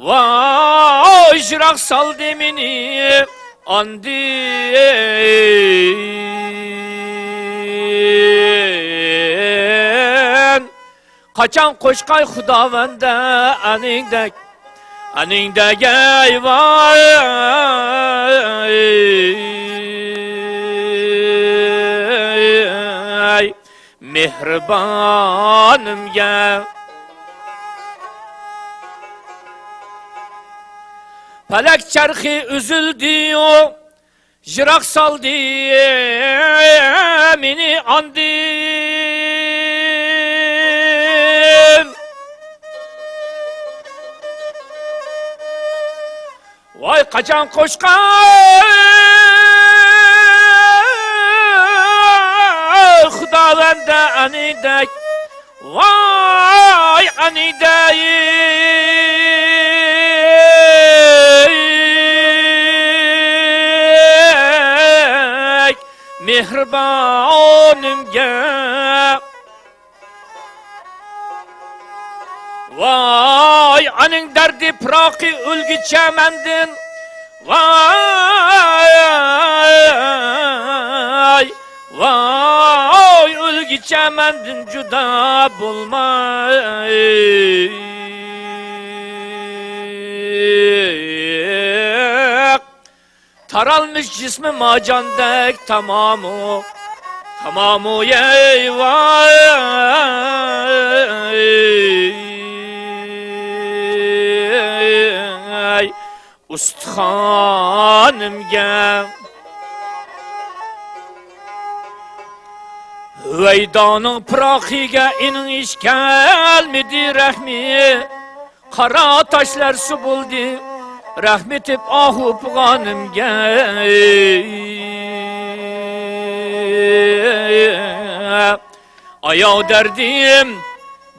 ۋاي، يىراق سالدى مېنى ئاندىن. قاچان قوشقاي خۇداۋەندە ئەنىڭدەك، ئەنىڭدەك، ئەي ۋاي، مېھرىبانىمگە. پەلەك چەرخى ئۈزۈلدىيۇ، يىراق سالدى مېنى ئاندىن. ۋاي، قاچان قوشقان خۇداۋەندە ئەنىدەك، ۋاي، ئەنىدەك مېھرىبانىمگە. ۋاي، ئانىڭ دەردى پىراقى ئۆلگۈچە مەندىن. ۋاي، ۋاي، ئۆلگۈچە مەندىن جۇدا بولماي. تارالمىش جىسمى مارجاندەك تامامۇ، تامامۇ، يەي ۋاي، ئۇستىخانىمگە. ھۈۋەيدانىڭ پىراقىگە ئېنىڭ ھېچ كەلمىدى رەھمى. قارا تاشلار سۇ بولدى، رەھمىتىپ ئاھۇ پىغانىمگە. ئاياغ دەردىم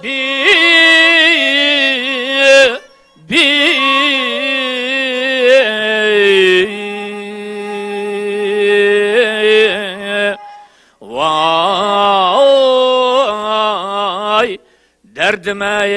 بى، بى، ۋاي. دەردىم ئەي.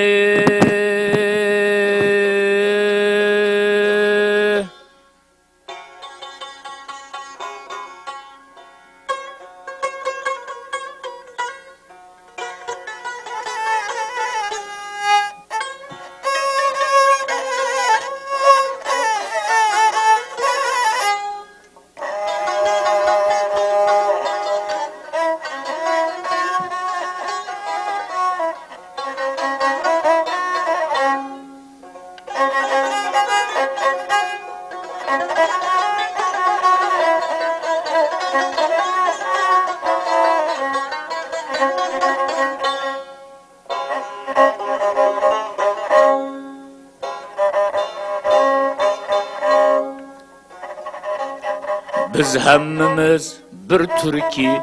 بىز ھەممىمىز بىر تۈركىي،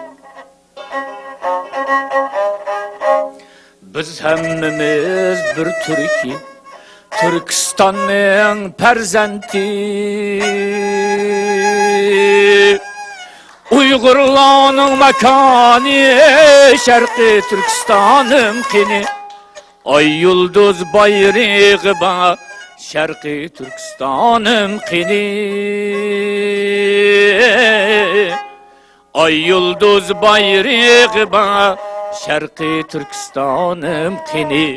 بىز ھەممىمىز بىر تۈركىي، تۈركىستاننىڭ پەرزەنتى. ئۇيغۇرلارنىڭ ماكانى شەرقىي تۈركىستانىم قېنى. ئاي يۇلدۇز بايرىقى بار شەرقىي تۈركىستانىم قېنى؟ ئاي يۇلدۇز بايرىقى بار شەرقىي تۈركىستانىم قېنى؟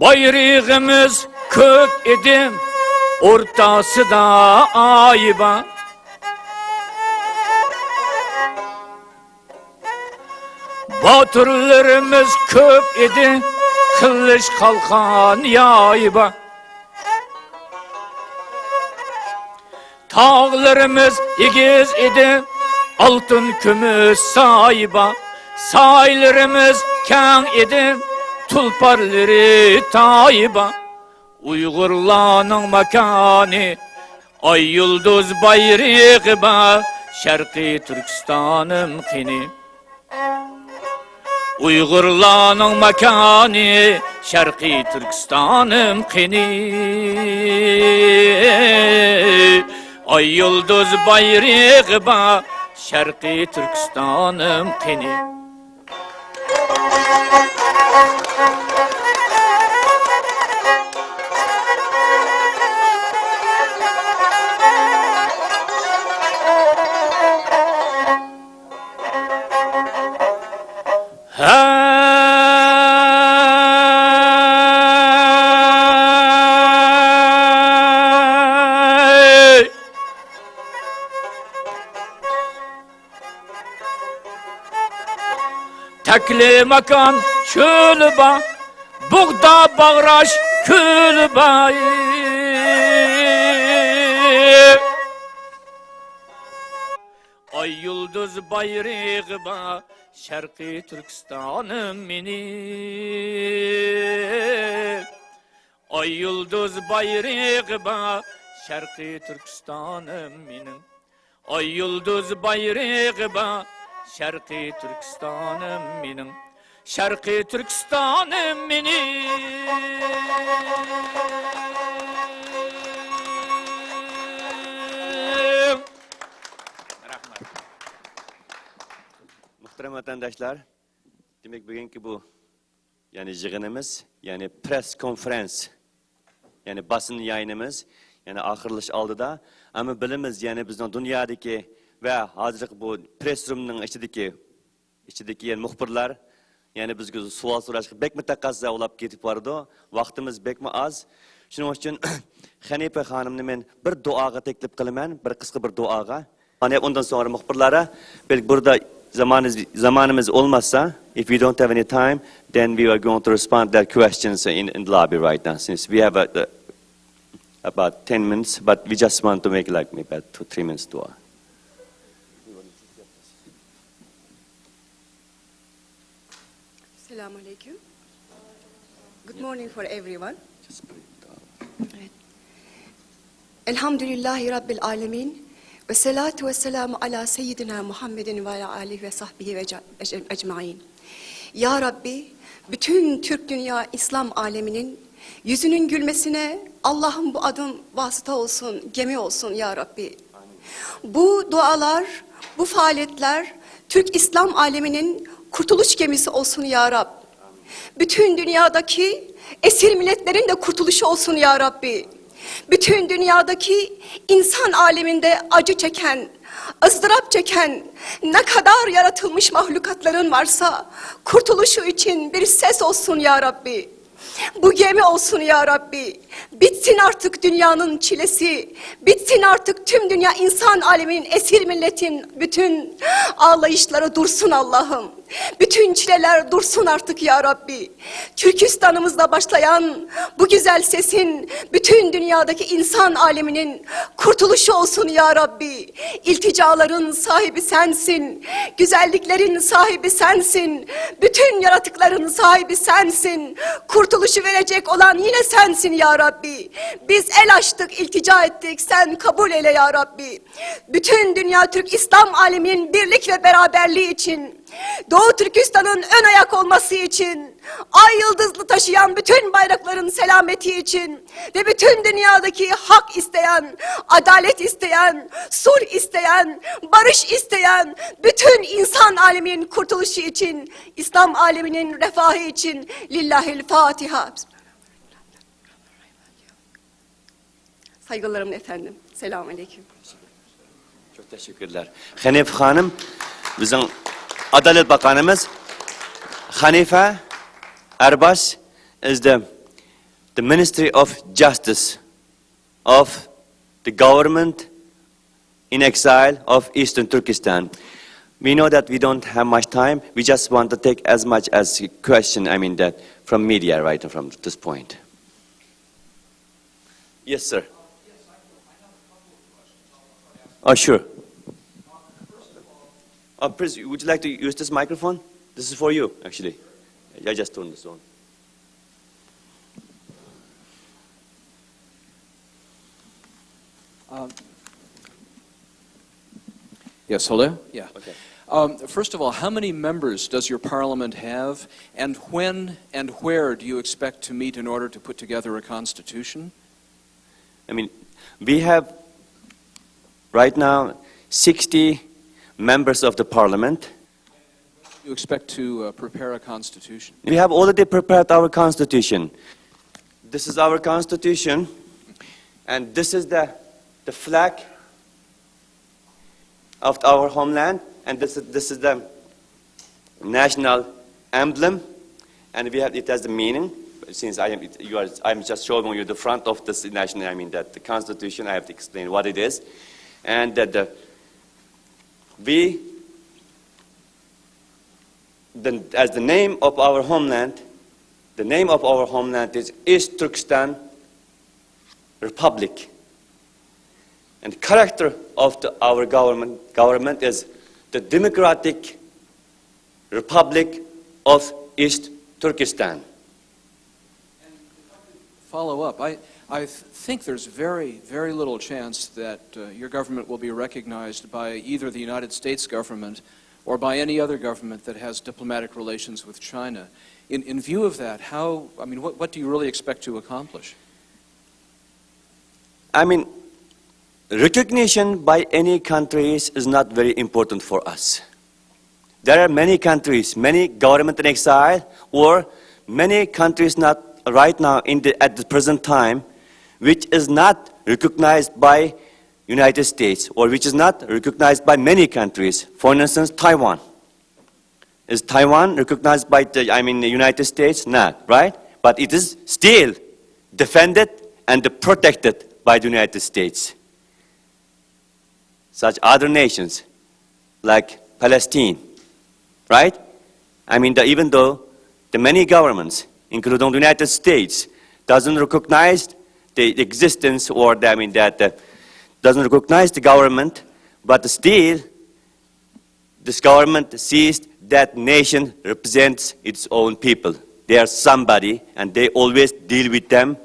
بايرىقىمىز كۆك ئىدى، ئورتاسىدا ئاي بار. باتۇرلىرىمىز كۆپ ئىدى، قىلىچ، قالقان، يايى بار. تاغلىرىمىز ئېگىز ئىدى، ئالتۇن، كۈمۈش سايى بار. سايلىرىمىز كەڭ ئىدى، تۇلپارلىرى تايى بار. ئۇيغۇرلارنىڭ ماكانى، ئاي يۇلدۇز بايرىقى بار، شەرقىي تۈركىستانىم قېنى؟ ئۇيغۇرلارنىڭ ماكانى، شەرقىي تۈركىستانىم قېنى؟ ئاي يۇلدۇز بايرىقى بار، شەرقىي تۈركىستانىم قېنى؟ ھەي! تەكلىماكان چۆلى بار، بۇغدا باغراش كۆلى بار. ئاي يۇلدۇز بايرىقى بار، شەرقىي تۈركىستانىم مېنىڭ. ئاي يۇلدۇز بايرىقى بار، شەرقىي تۈركىستانىم مېنىڭ. ئاي يۇلدۇز بايرىقى بار، شەرقىي تۈركىستانىم مېنىڭ، شەرقىي تۈركىستانىم مېنىڭ. رەھمەت. مۇھتەرەم ۋەتەنداشلار، دېمەك، بۈگۈنكى بۇ يەنى يىغىنىمىز، يەنى پرېس كونفېرېنس، يەنى باسما يايىنىمىز، يەنى ئاخىرلىشىش ئالدىدا. ئەمما بىلىمىز، يەنى بىزنىڭ دۇنيادىكى ۋە ھازىرقى بۇ پرېس رومنىڭ ئىچىدىكى، ئىچىدىكى يەنى مۇخبىرلار، يەنى بىزگە سوئال سوراشقا بەكمۇ تەقەززا بولاپ كېتىپ بارىدۇ. ۋاقتىمىز بەكمۇ ئاز. شۇنىڭ ئۈچۈن خەنىپە خانىمنى مەن بىر دۇئاغا تەكلىپ قىلىمەن، بىر قىسقا بىر دۇئاغا. ئاندىن سوڭرا مۇخبىرلارغا، بەلكى بۇردا زامانىمىز، زامانىمىز بولمىسا، if we don't have any time, then we are going to respond their questions in, in the lobby right now, since we have a, a, about ten minutes, but we just want to make, like, maybe about two, three minutes to. Selamun aleyküm. Good morning for everyone. Evet. Elhamdülillahi Rabbil alemin. Ve salatu ve selamu ala seyyidina Muhammedin ve ala alihi ve sahbihi ve ce-, ec-, ecmain. Ya Rabbi, bütün Türk dünya İslam aleminin yüzünün gülmesine Allah'ım bu adım vasıta olsun, gemi olsun ya Rabbi. Bu dualar, bu faaliyetler Türk İslam aleminin kurtuluş gemisi olsun ya Rab. Bütün dünyadaki esir milletlerin de kurtuluşu olsun ya Rabbi. Bütün dünyadaki insan aleminde acı çeken, ızdırap çeken ne kadar yaratılmış mahlukatların varsa kurtuluşu için bir ses olsun ya Rabbi. Bu gemi olsun ya Rabbi. Bitsin artık dünyanın çilesi. Bitsin artık tüm dünya insan aleminin, esir milletin bütün ağlayışları dursun Allah'ım. Bütün çileler dursun artık ya Rabbi. Türkistan'ımızda başlayan bu güzel sesin bütün dünyadaki insan aleminin kurtuluşu olsun ya Rabbi. İlticaların sahibi sensin. Güzelliklerin sahibi sensin. Bütün yaratıkların sahibi sensin. Kurtuluşu verecek olan yine sensin ya Rabbi. Biz el açtık, iltica ettik. Sen kabul eyle ya Rabbi. Bütün dünya Türk İslam aleminin birlik ve beraberliği için, Doğu Türkistan'ın ön ayak olması için, ay yıldızlı taşıyan bütün bayrakların selameti için ve bütün dünyadaki hak isteyen, adalet isteyen, sulh isteyen, barış isteyen bütün insan aleminin kurtuluşu için, İslam aleminin refahı için. Lillahil Fatiha. Saygılarımla efendim. Selamun aleyküm. Çok teşekkürler. Hanife Hanım, bizim Adalet Bakanımız. Hanife Erbaş is the, the Ministry of Justice of the government in exile of Eastern Turkestan. We know that we don't have much time. We just want to take as much as question, I mean, that from media, right, from this point. Yes, sir. Oh, sure. Uh, please, would you like to use this microphone? This is for you, actually. I just turned this on. Um, yes, hello? Yeah. Okay. Um, first of all, how many members does your parliament have, and when and where do you expect to meet in order to put together a constitution? I mean, we have right now sixty members of the parliament. You expect to uh, prepare a constitution? We have already prepared our constitution. This is our constitution, and this is the, the flag of our homeland, and this is, this is the national emblem, and we have, it has the meaning. Since I am, you are, I'm just showing you the front of this national, I mean, that the constitution, I have to explain what it is, and that the, we, the, as the name of our homeland, the name of our homeland is East Turkestan Republic. And the character of the, our government, government is the Democratic Republic of East Turkestan. Follow up. I, I th- think there's very, very little chance that uh, your government will be recognized by either the United States government or by any other government that has diplomatic relations with China. In, in view of that, how, I mean, what, what do you really expect to accomplish? I mean, recognition by any countries is not very important for us. There are many countries, many government in exile, or many countries not right now in the, at the present time, which is not recognized by United States or which is not recognized by many countries. For instance, Taiwan. Is Taiwan recognized by the, I mean, the United States? Not, right? But it is still defended and protected by the United States. Such other nations, like Palestine, right? I mean, the, even though the many governments, including the United States, doesn't recognize the existence or the, I mean, that uh, doesn't recognize the government, but still this government sees that nation represents its own people. They are somebody and they always deal with them.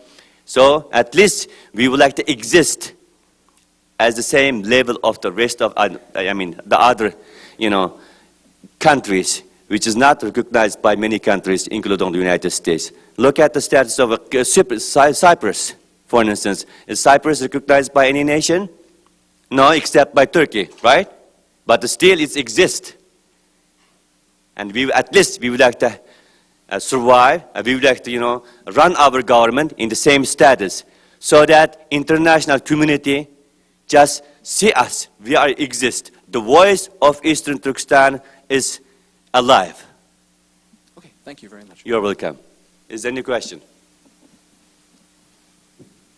So at least we would like to exist as the same level of the rest of, uh, I mean, the other, you know, countries, which is not recognized by many countries, including the United States. Look at the status of uh, Cypr- Cy- Cyprus, for instance. Is Cyprus recognized by any nation? No, except by Turkey, right? But still it exists. And we, at least we would like to uh, survive, and we would like to, you know, run our government in the same status, so that international community just see us, we are exist. The voice of Eastern Turkestan is alive. Okay, thank you very much. You're welcome. Is there any question?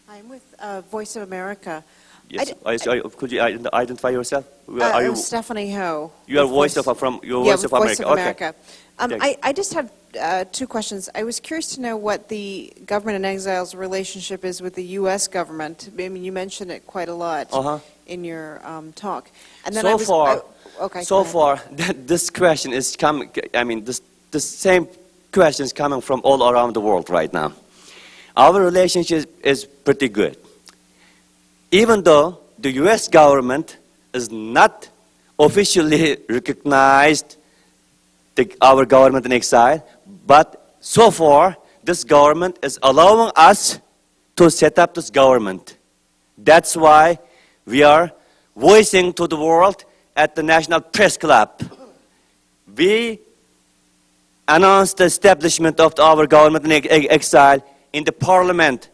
I'm with uh, Voice of America. Yes. I d- I, I, could you ident- identify yourself? Where Uh, are you? I'm Stephanie Ho. You are with Voice of, from, your Yeah, Voice with of Voice America. Of Okay. America. Um, Okay. I, I just have uh, two questions. I was curious to know what the government in exile's relationship is with the U S government. I mean, you mentioned it quite a lot Uh-huh. in your um, talk. And then So I was, far, I- okay, so go ahead. far, that this question is coming, I mean, this, the same question is coming from all around the world right now. Our relationship is pretty good. Even though the U S government is not officially recognized the, our government in exile, but so far this government is allowing us to set up this government. That's why we are voicing to the world at the National Press Club. We announced the establishment of our government in ex- exile in the parliament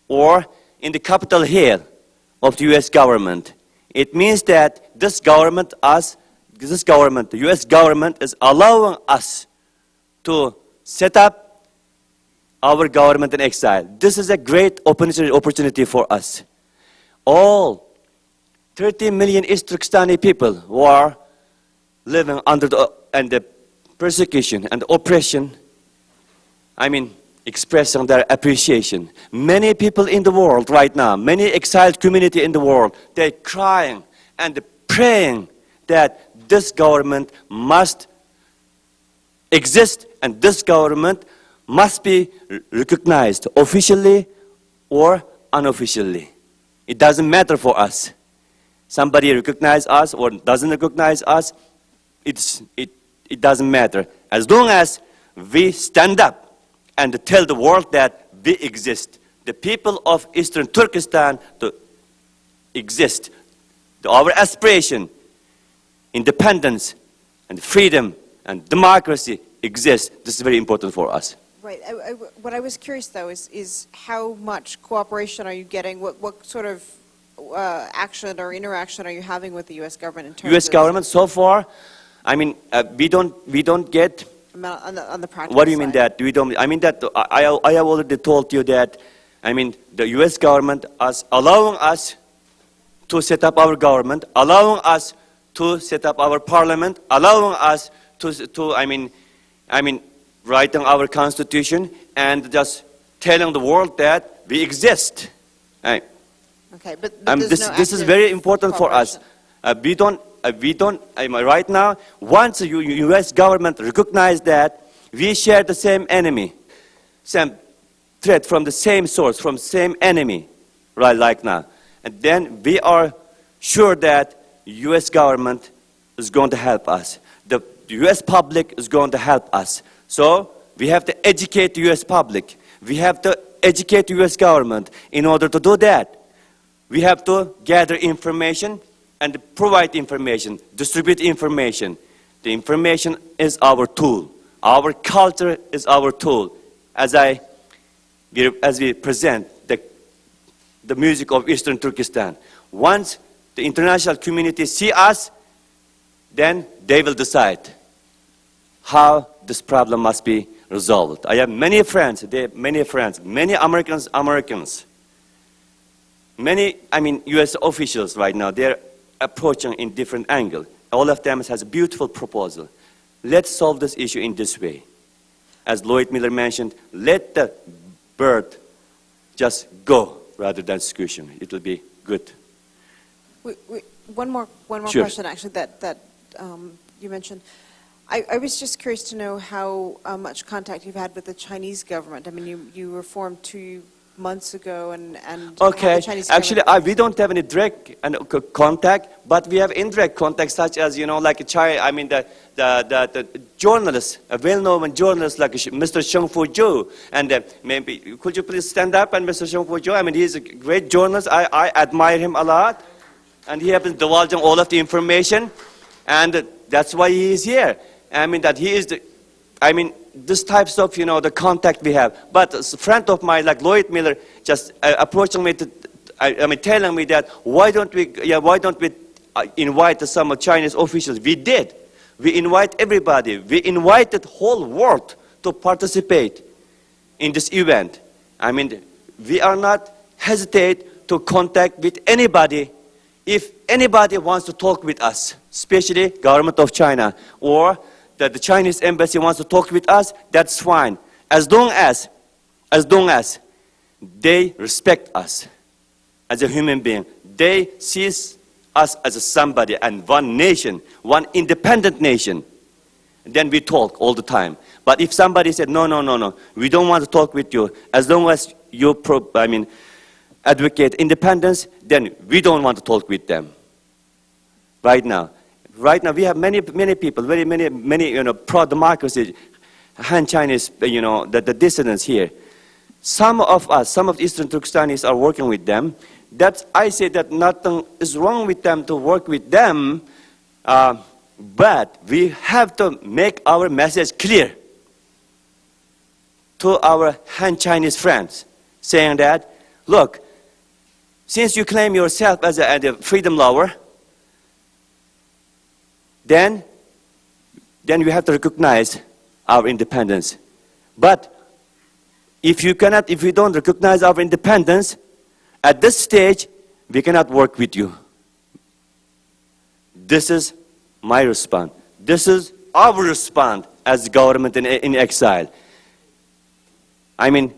or in the Capitol Hill of the U S government. It means that this government, us, this government, the U S government is allowing us to set up our government in exile. This is a great opportunity, opportunity for us. All thirty million East Turkestani people who are living under the, and the persecution and oppression, I mean, expressing their appreciation. Many people in the world right now, many exiled community in the world, they're crying and praying that this government must exist and this government must be recognized officially or unofficially. It doesn't matter for us. Somebody recognize us or doesn't recognize us, it's, it, it doesn't matter. As long as we stand up and tell the world that we exist, the people of Eastern Turkestan to exist, the, our aspiration, independence, and freedom, and democracy exist. This is very important for us. Right. I, I, what I was curious, though, is, is how much cooperation are you getting? What, what sort of uh, action or interaction are you having with the U S government in terms U S of government, so far, I mean, uh, we don't, we don't get amount on the, on the practical What do you mean side? that? We don't, I mean that I, I, I have already told you that, I mean, the U S government is allowing us to set up our government, allowing us to set up our parliament, allowing us to, to, I mean, I mean, writing our constitution and just telling the world that we exist. I, Okay, but, but um, there's this, no this is active very important for us. cooperation. Uh, we don't, uh, we don't, I mean, right now, once the U- U S government recognize that we share the same enemy, same threat from the same source, from same enemy, right, like now. And then we are sure that U S government is going to help us. The U S public is going to help us. So we have to educate the U S public. We have to educate the U S government. In order to do that, we have to gather information and provide information, distribute information. The information is our tool. Our culture is our tool. As I, we, as we present the, the music of Eastern Turkestan, once the international community see us, then they will decide how this problem must be resolved. I have many friends, they have many friends, many Americans, Americans, many, I mean, U S officials right now, they're approaching in different angle. All of them has a beautiful proposal. Let's solve this issue in this way. As Lloyd Miller mentioned, let the bird just go rather than squishing. It will be good. We, we, one more, one more Sure. question, actually, that, that um, you mentioned. I, I was just curious to know how uh, much contact you've had with the Chinese government. I mean, you, you were formed two months ago, and, and how the Okay, Chinese actually, government I, we don't have any direct and c- contact, but we have indirect contact, such as, you know, like China, I mean, the, the, the, the journalists, a well-known journalist like Sh- Mister Sheng Fujiu, and uh, maybe, could you please stand up, and Mister Sheng Fujiu, I mean, he's a great journalist, I, I admire him a lot, and he has been divulging all of the information, and uh, that's why he is here. I mean, that he is the, I mean, this types of, you know, the contact we have. But a friend of mine, like Lloyd Miller, just uh, approaching me, to, I, I mean, telling me that why don't we, yeah, why don't we uh, invite some of Chinese officials? We did. We invite everybody. We invited whole world to participate in this event. I mean, we are not hesitate to contact with anybody. If anybody wants to talk with us, especially government of China or that the Chinese embassy wants to talk with us, that's fine. As long as, as long as they respect us as a human being, they see us as a somebody and one nation, one independent nation. Then we talk all the time. But if somebody said, "No, no, no, no, we don't want to talk with you," as long as you, pro- I mean, advocate independence, then we don't want to talk with them. Right now, right now we have many, many people, very many, many, you know, pro-democracy Han Chinese, you know, the, the dissidents here. Some of us, some of the Eastern Turkestanis are working with them. That's, I say that nothing is wrong with them to work with them, uh, but we have to make our message clear to our Han Chinese friends, saying that, look, since you claim yourself as a, as a freedom lover, then, then you have to recognize our independence. But if you cannot, if you don't recognize our independence, at this stage, we cannot work with you. This is my response. This is our response as government in, in exile. I mean,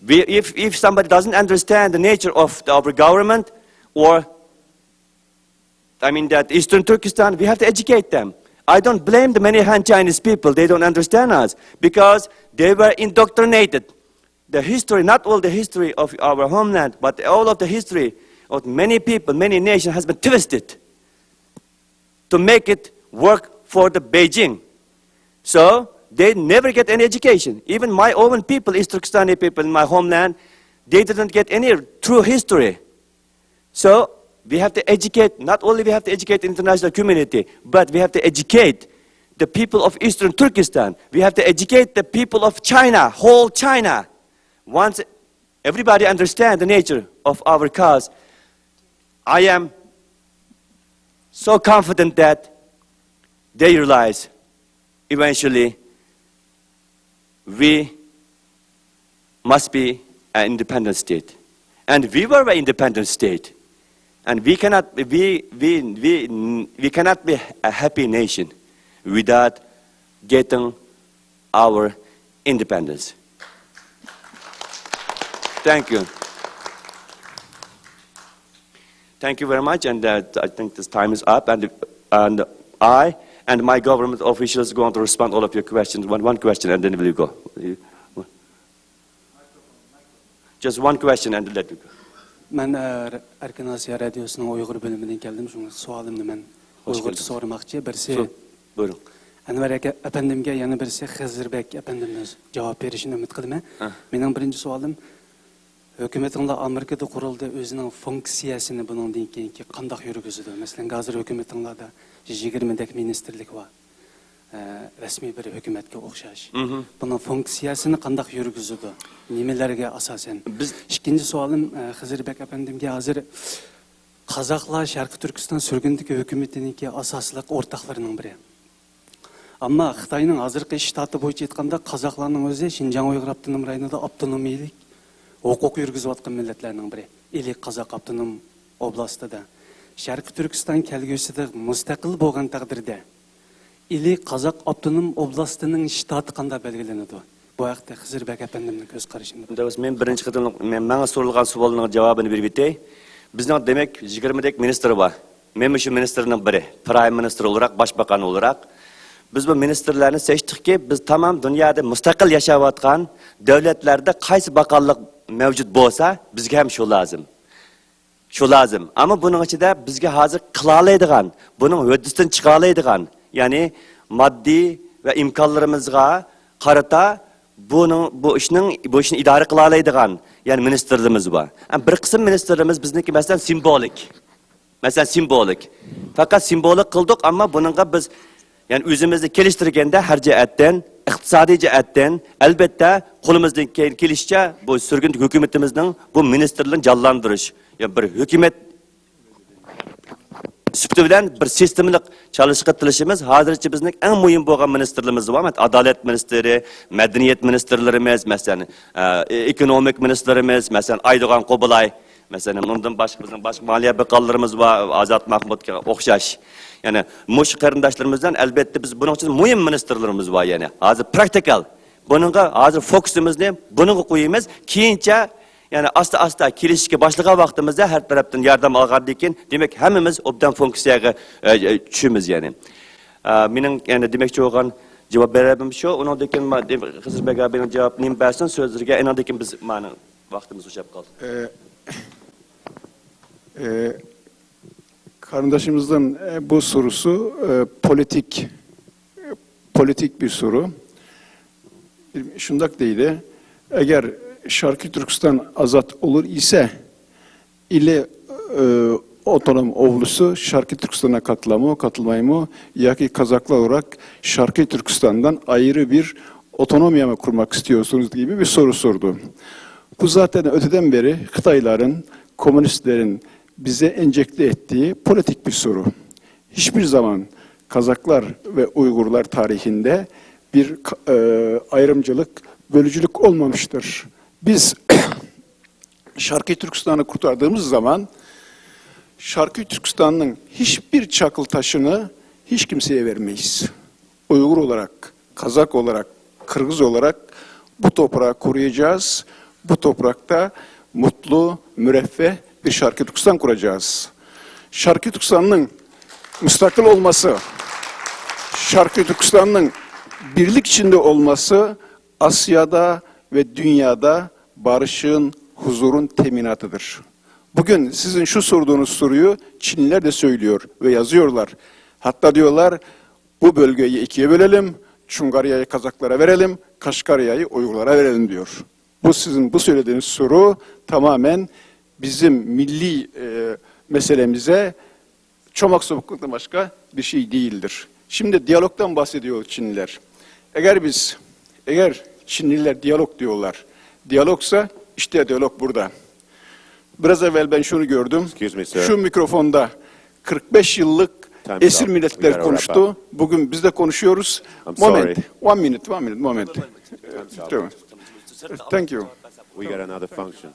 we, if, if somebody doesn't understand the nature of the, our government, or, I mean, that Eastern Turkestan, we have to educate them. I don't blame the many Han Chinese people. They don't understand us because they were indoctrinated. The history, not all the history of our homeland, but all of the history of many people, many nations has been twisted to make it work for the Beijing. So they never get any education. Even my own people, East Turkestani people in my homeland, they didn't get any true history. So we have to educate, not only we have to educate the international community, but we have to educate the people of Eastern Turkestan. We have to educate the people of China, whole China. Once everybody understand the nature of our cause, I am so confident that they realize eventually we must be an independent state. And we were an independent state. And we cannot, we, we, we, we cannot be a happy nation without getting our independence. Thank you. Thank you very much, and uh, I think this time is up, and, and I and my government officials are going to respond all of your questions. One, one question, and then we'll go. Just one question, and let me go. مەن، ئە، ئەركىن ئاسىيا رادىيوسىنىڭ ئۇيغۇر بۆلۈمىدىن كەلدىم، شۇڭا سوئالىمنى مەن ئۇيغۇرچە سورىماقچى. بىرسى، بۇيرۇڭ. ئەنۋەر ئەپەندىمگە، يەنە بىرسى خىزىربەك ئەپەندىمنىڭ جاۋاب بېرىشىنى ئۈمىد قىلىمەن. مېنىڭ بىرىنچى سوئالىم، ھۆكۈمىتىڭلار ئامېرىكىدا قۇرۇلدى، ئۆزىنىڭ فۇنكسىيەسىنى بۇنىڭدىن كېيىنكى قانداق يۈرگۈزىدۇ؟ مەسىلەن، ھازىر ھۆكۈمىتىڭلاردا يىگىرمىدەك مىنىستىرلىك بار. ئە، رەسمىي بىر ھۆكۈمەتكە ئوخشاش. بۇنىڭ فۇنكسىيەسىنى قانداق يۈرگۈزىدۇ؟ نېمىلەرگە ئاساسەن؟ بىز ئىككىنچى سوئالىم، ئە، خىزىربەك ئەپەندىمگە، ھازىر قازاقلار شەرقىي تۈركىستان سۈرگۈندىكى ھۆكۈمىتىنىڭكى ئاساسلىق ئورتاقلىرىنىڭ بىرى. ئەمما خىتاينىڭ ھازىرقى ئىشتاتى بويىچە ئېيتقاندا، قازاقلارنىڭ ئۆزى شىنجاڭ ئۇيغۇر ئاپتونوم رايونىدا ئاپتونومىيەلىك ھوقۇق يۈرگۈزۈۋاتقان مىللەتلەرنىڭ بىرى. ئىلى قازاق ئاپتونوم ئوبلاستىدا. شەرقىي تۈركىستان كەلگۈسىدە مۇستەقىل بولغان تەقدىردە، ئىلى قازاق ئاپتونوم ئوبلاستىنىڭ شتاتى قانداق بەلگىلىنىدۇ؟ بۇ ھەقتە خىزىر بەگ ئەپەندىمنىڭ كۆز قارىشىنى بىلدۈرۈڭ. مەن بىرىنچى قېتىم، مەن، ماڭا سورالغان سوئالنىڭ جاۋابىنى بېرىپ ئۆتەي. بىزنىڭ، دېمەك، يىگىرمىدەك مىنىستىر بار. مەنمۇ شۇ مىنىستىرنىڭ بىرى، پرايم مىنىستىر ئولراق، باشباقان ئولراق. بىز بۇ مىنىستىرلارنى سېچتۇقكى، بىز تامام دۇنيادا مۇستەقىل ياشاۋاتقان دۆلەتلەردە قايسى باقانلىق مەۋجۇت بولسا، بىزگە ھەم شۇ لازىم. شۇ لازىم. ئەمما بۇنىڭ ئىچىدە بىزگە ھازىر قىلالايدىغان، بۇنىڭ ھۆددىسىدىن چىقالايدىغان، يەنى ماددىي ۋە ئىمكانلىرىمىزغا قارىتا بۇنىڭ، بۇ ئىشنىڭ، بۇ ئىشنى ئىدارە قىلالايدىغان، يەنى مىنىستىرلىرىمىز بار. ئەمما بىر قىسىم مىنىستىرلىرىمىز بىزنىڭكى، مەسىلەن، سىمۋولىك. مەسىلەن، سىمۋولىك. پەقەت سىمۋولىك قىلدۇق، ئەمما بۇنىڭغا بىز، يەنى ئۆزىمىزنى كېلىشتۈرگەندە ھەر جەھەتتىن، ئىقتىسادىي جەھەتتىن، ئەلۋەتتە، قولىمىزدىن كېلىشىچە بۇ سۈرگۈن ھۆكۈمىتىمىزنىڭ بۇ مىنىستىرلىرىنى جانلاندۇرۇش، يا بىر ھۆكۈمەت سۈپىتى بىلەن بىر سىستېمىلىق چالىشقا تىلىشىمىز. ھازىرچە بىزنىڭ ئەڭ مۇھىم بولغان مىنىستىرلىرىمىز بار. ئادالەت مىنىستىرى، مەدەنىيەت مىنىستىرلىرىمىز، مەسىلەن، ئە، ئېكونومىك مىنىستىرلىرىمىز، مەسىلەن، ئايدوغان قوبۇلاي. مەسىلەن، ئۇنىڭدىن باشقا بىزنىڭ باشقا مالىيە بىقانلىرىمىز بار، ئازات مەخمۇتقا ئوخشاش. يەنى مۇشۇ قېرىنداشلىرىمىز بىلەن، ئەلۋەتتە، بىز بۇنىڭ ئۈچۈن مۇھىم مىنىستىرلىرىمىز بار. يەنى ھازىر پراكتىكال، بۇنىڭغا ھازىر فوكۇسىمىزنى بۇنىڭغا قويىمىز. كېيىنچە، يەنى ئاستا-ئاستا كېلىشىشكە باشلىغان ۋاقتىمىزدا ھەر تەرەپتىن ياردەم ئالغاندىن كېيىن، دېمەك، ھەممىمىز ئوبدان فۇنكسىيەگە، ئە، ئە، چۈشىمىز، يەنى. ئە، مېنىڭ يەنە دېمەكچى بولغان جاۋاب بېرەرىم شۇ. ئۇنىڭدىن كېيىن ما-، دېم-، خىزىر بەگ ئابىنىڭ جاۋاب نېمە بەرسۇن سۆزلىرىگە، ئېنىڭدىن كېيىن بىز، مانا، ۋاقتىمىز ئوشاپ قالدى. ئە، ئە، قېرىنداشىمىزنىڭ، ئە، بۇ سورۇسى، ئە، پولىتىك، پولىتىك بىر سورۇ. شۇنداق دەيدۇ، ئەگەر شەرقىي تۈركىستان ئازاد ئولۇر ئىسە، ئىلى، ئە، ئاپتونوم ئوبلاستى شەرقىي تۈركىستانغا قاتىلامۇ، قاتىلمايمۇ، ياكى قازاقلار ئولاراق شەرقىي تۈركىستاندىن ئايرى بىر ئاپتونومىيە مۇ قۇرماق ئىستىيورسىڭىز دېگەن بىر سورۇ سورىدى. بۇ زاتەن ئۆتىدىن بېرى خىتايلارنىڭ، كوممۇنىستلارنىڭ بىزگە ئېنجېكتە ئېتتىيى پولىتىك بىر سورۇ. ھېچبىر زامان قازاقلار ۋە ئۇيغۇرلار تارىخىندا بىر، ئە، ئايرىمچىلىق، بۆلۈجىلىك ئولمامىشتىر. بىز شەرقىي تۈركىستاننى قۇرتاردىغىمىز زامان شەرقىي تۈركىستاننىڭ ھېچبىر چاقىل تاشىنى ھېچ كىمسىگە بەرمەيمىز. ئۇيغۇر ئولاراق، قازاق ئولاراق، قىرغىز ئولاراق بۇ توپراقنى قوغدايمىز، بۇ توپراقتا مۇتلۇ، مۇرەففەھ بىر شەرقىي تۈركىستان قۇرايمىز. شەرقىي تۈركىستاننىڭ مۇستەقىل ئولماسى، شەرقىي تۈركىستاننىڭ بىرلىك ئىچىندە ئولماسى ئاسىيادا ۋە دۇنيادا بارىشنىڭ، ھۇزۇرنىڭ تەمىناتىدۇر. بۈگۈن سىزنىڭ شۇ سورىدىغىنىز سورۇنى چىنلىلەر دە سۆيلىيور ۋە يازىيورلار. ھەتتا دېيورلار، بۇ بۆلگىنى ئىككىگە بۆلەيلى، چۇڭقارياينى قازاقلارغا بېرەيلى، قەشقەرياينى ئۇيغۇرلارغا بېرەيلى دېيور. بۇ سىزنىڭ بۇ سۆزلىگىنىڭىز سورۇ تامامەن بىزنىڭ مىللىي، ئە، مەسىلىمىزگە چوماق سوقماقتىن باشقا بىر شەي دېيىلدى. شىمدى دىئالوگدىن باھسېدىيور چىنلىلەر. ئەگەر بىز، ئەگەر چىنلىلەر دىئالوگ دېيورلار، دىئالوگسا، ئىشتە دىئالوگ بۇردا. بىراز ئەۋۋەل مەن شۇنى كۆردۈم. Excuse me, sir. شۇ مىكروفوندا قىرىق بەش يىللىق ئەسىر مىللەتلەر قونۇشتى. بۈگۈن بىز دە قونۇشىيورۇز. Moment. One minute, one minute, moment. Thank you. We got another function.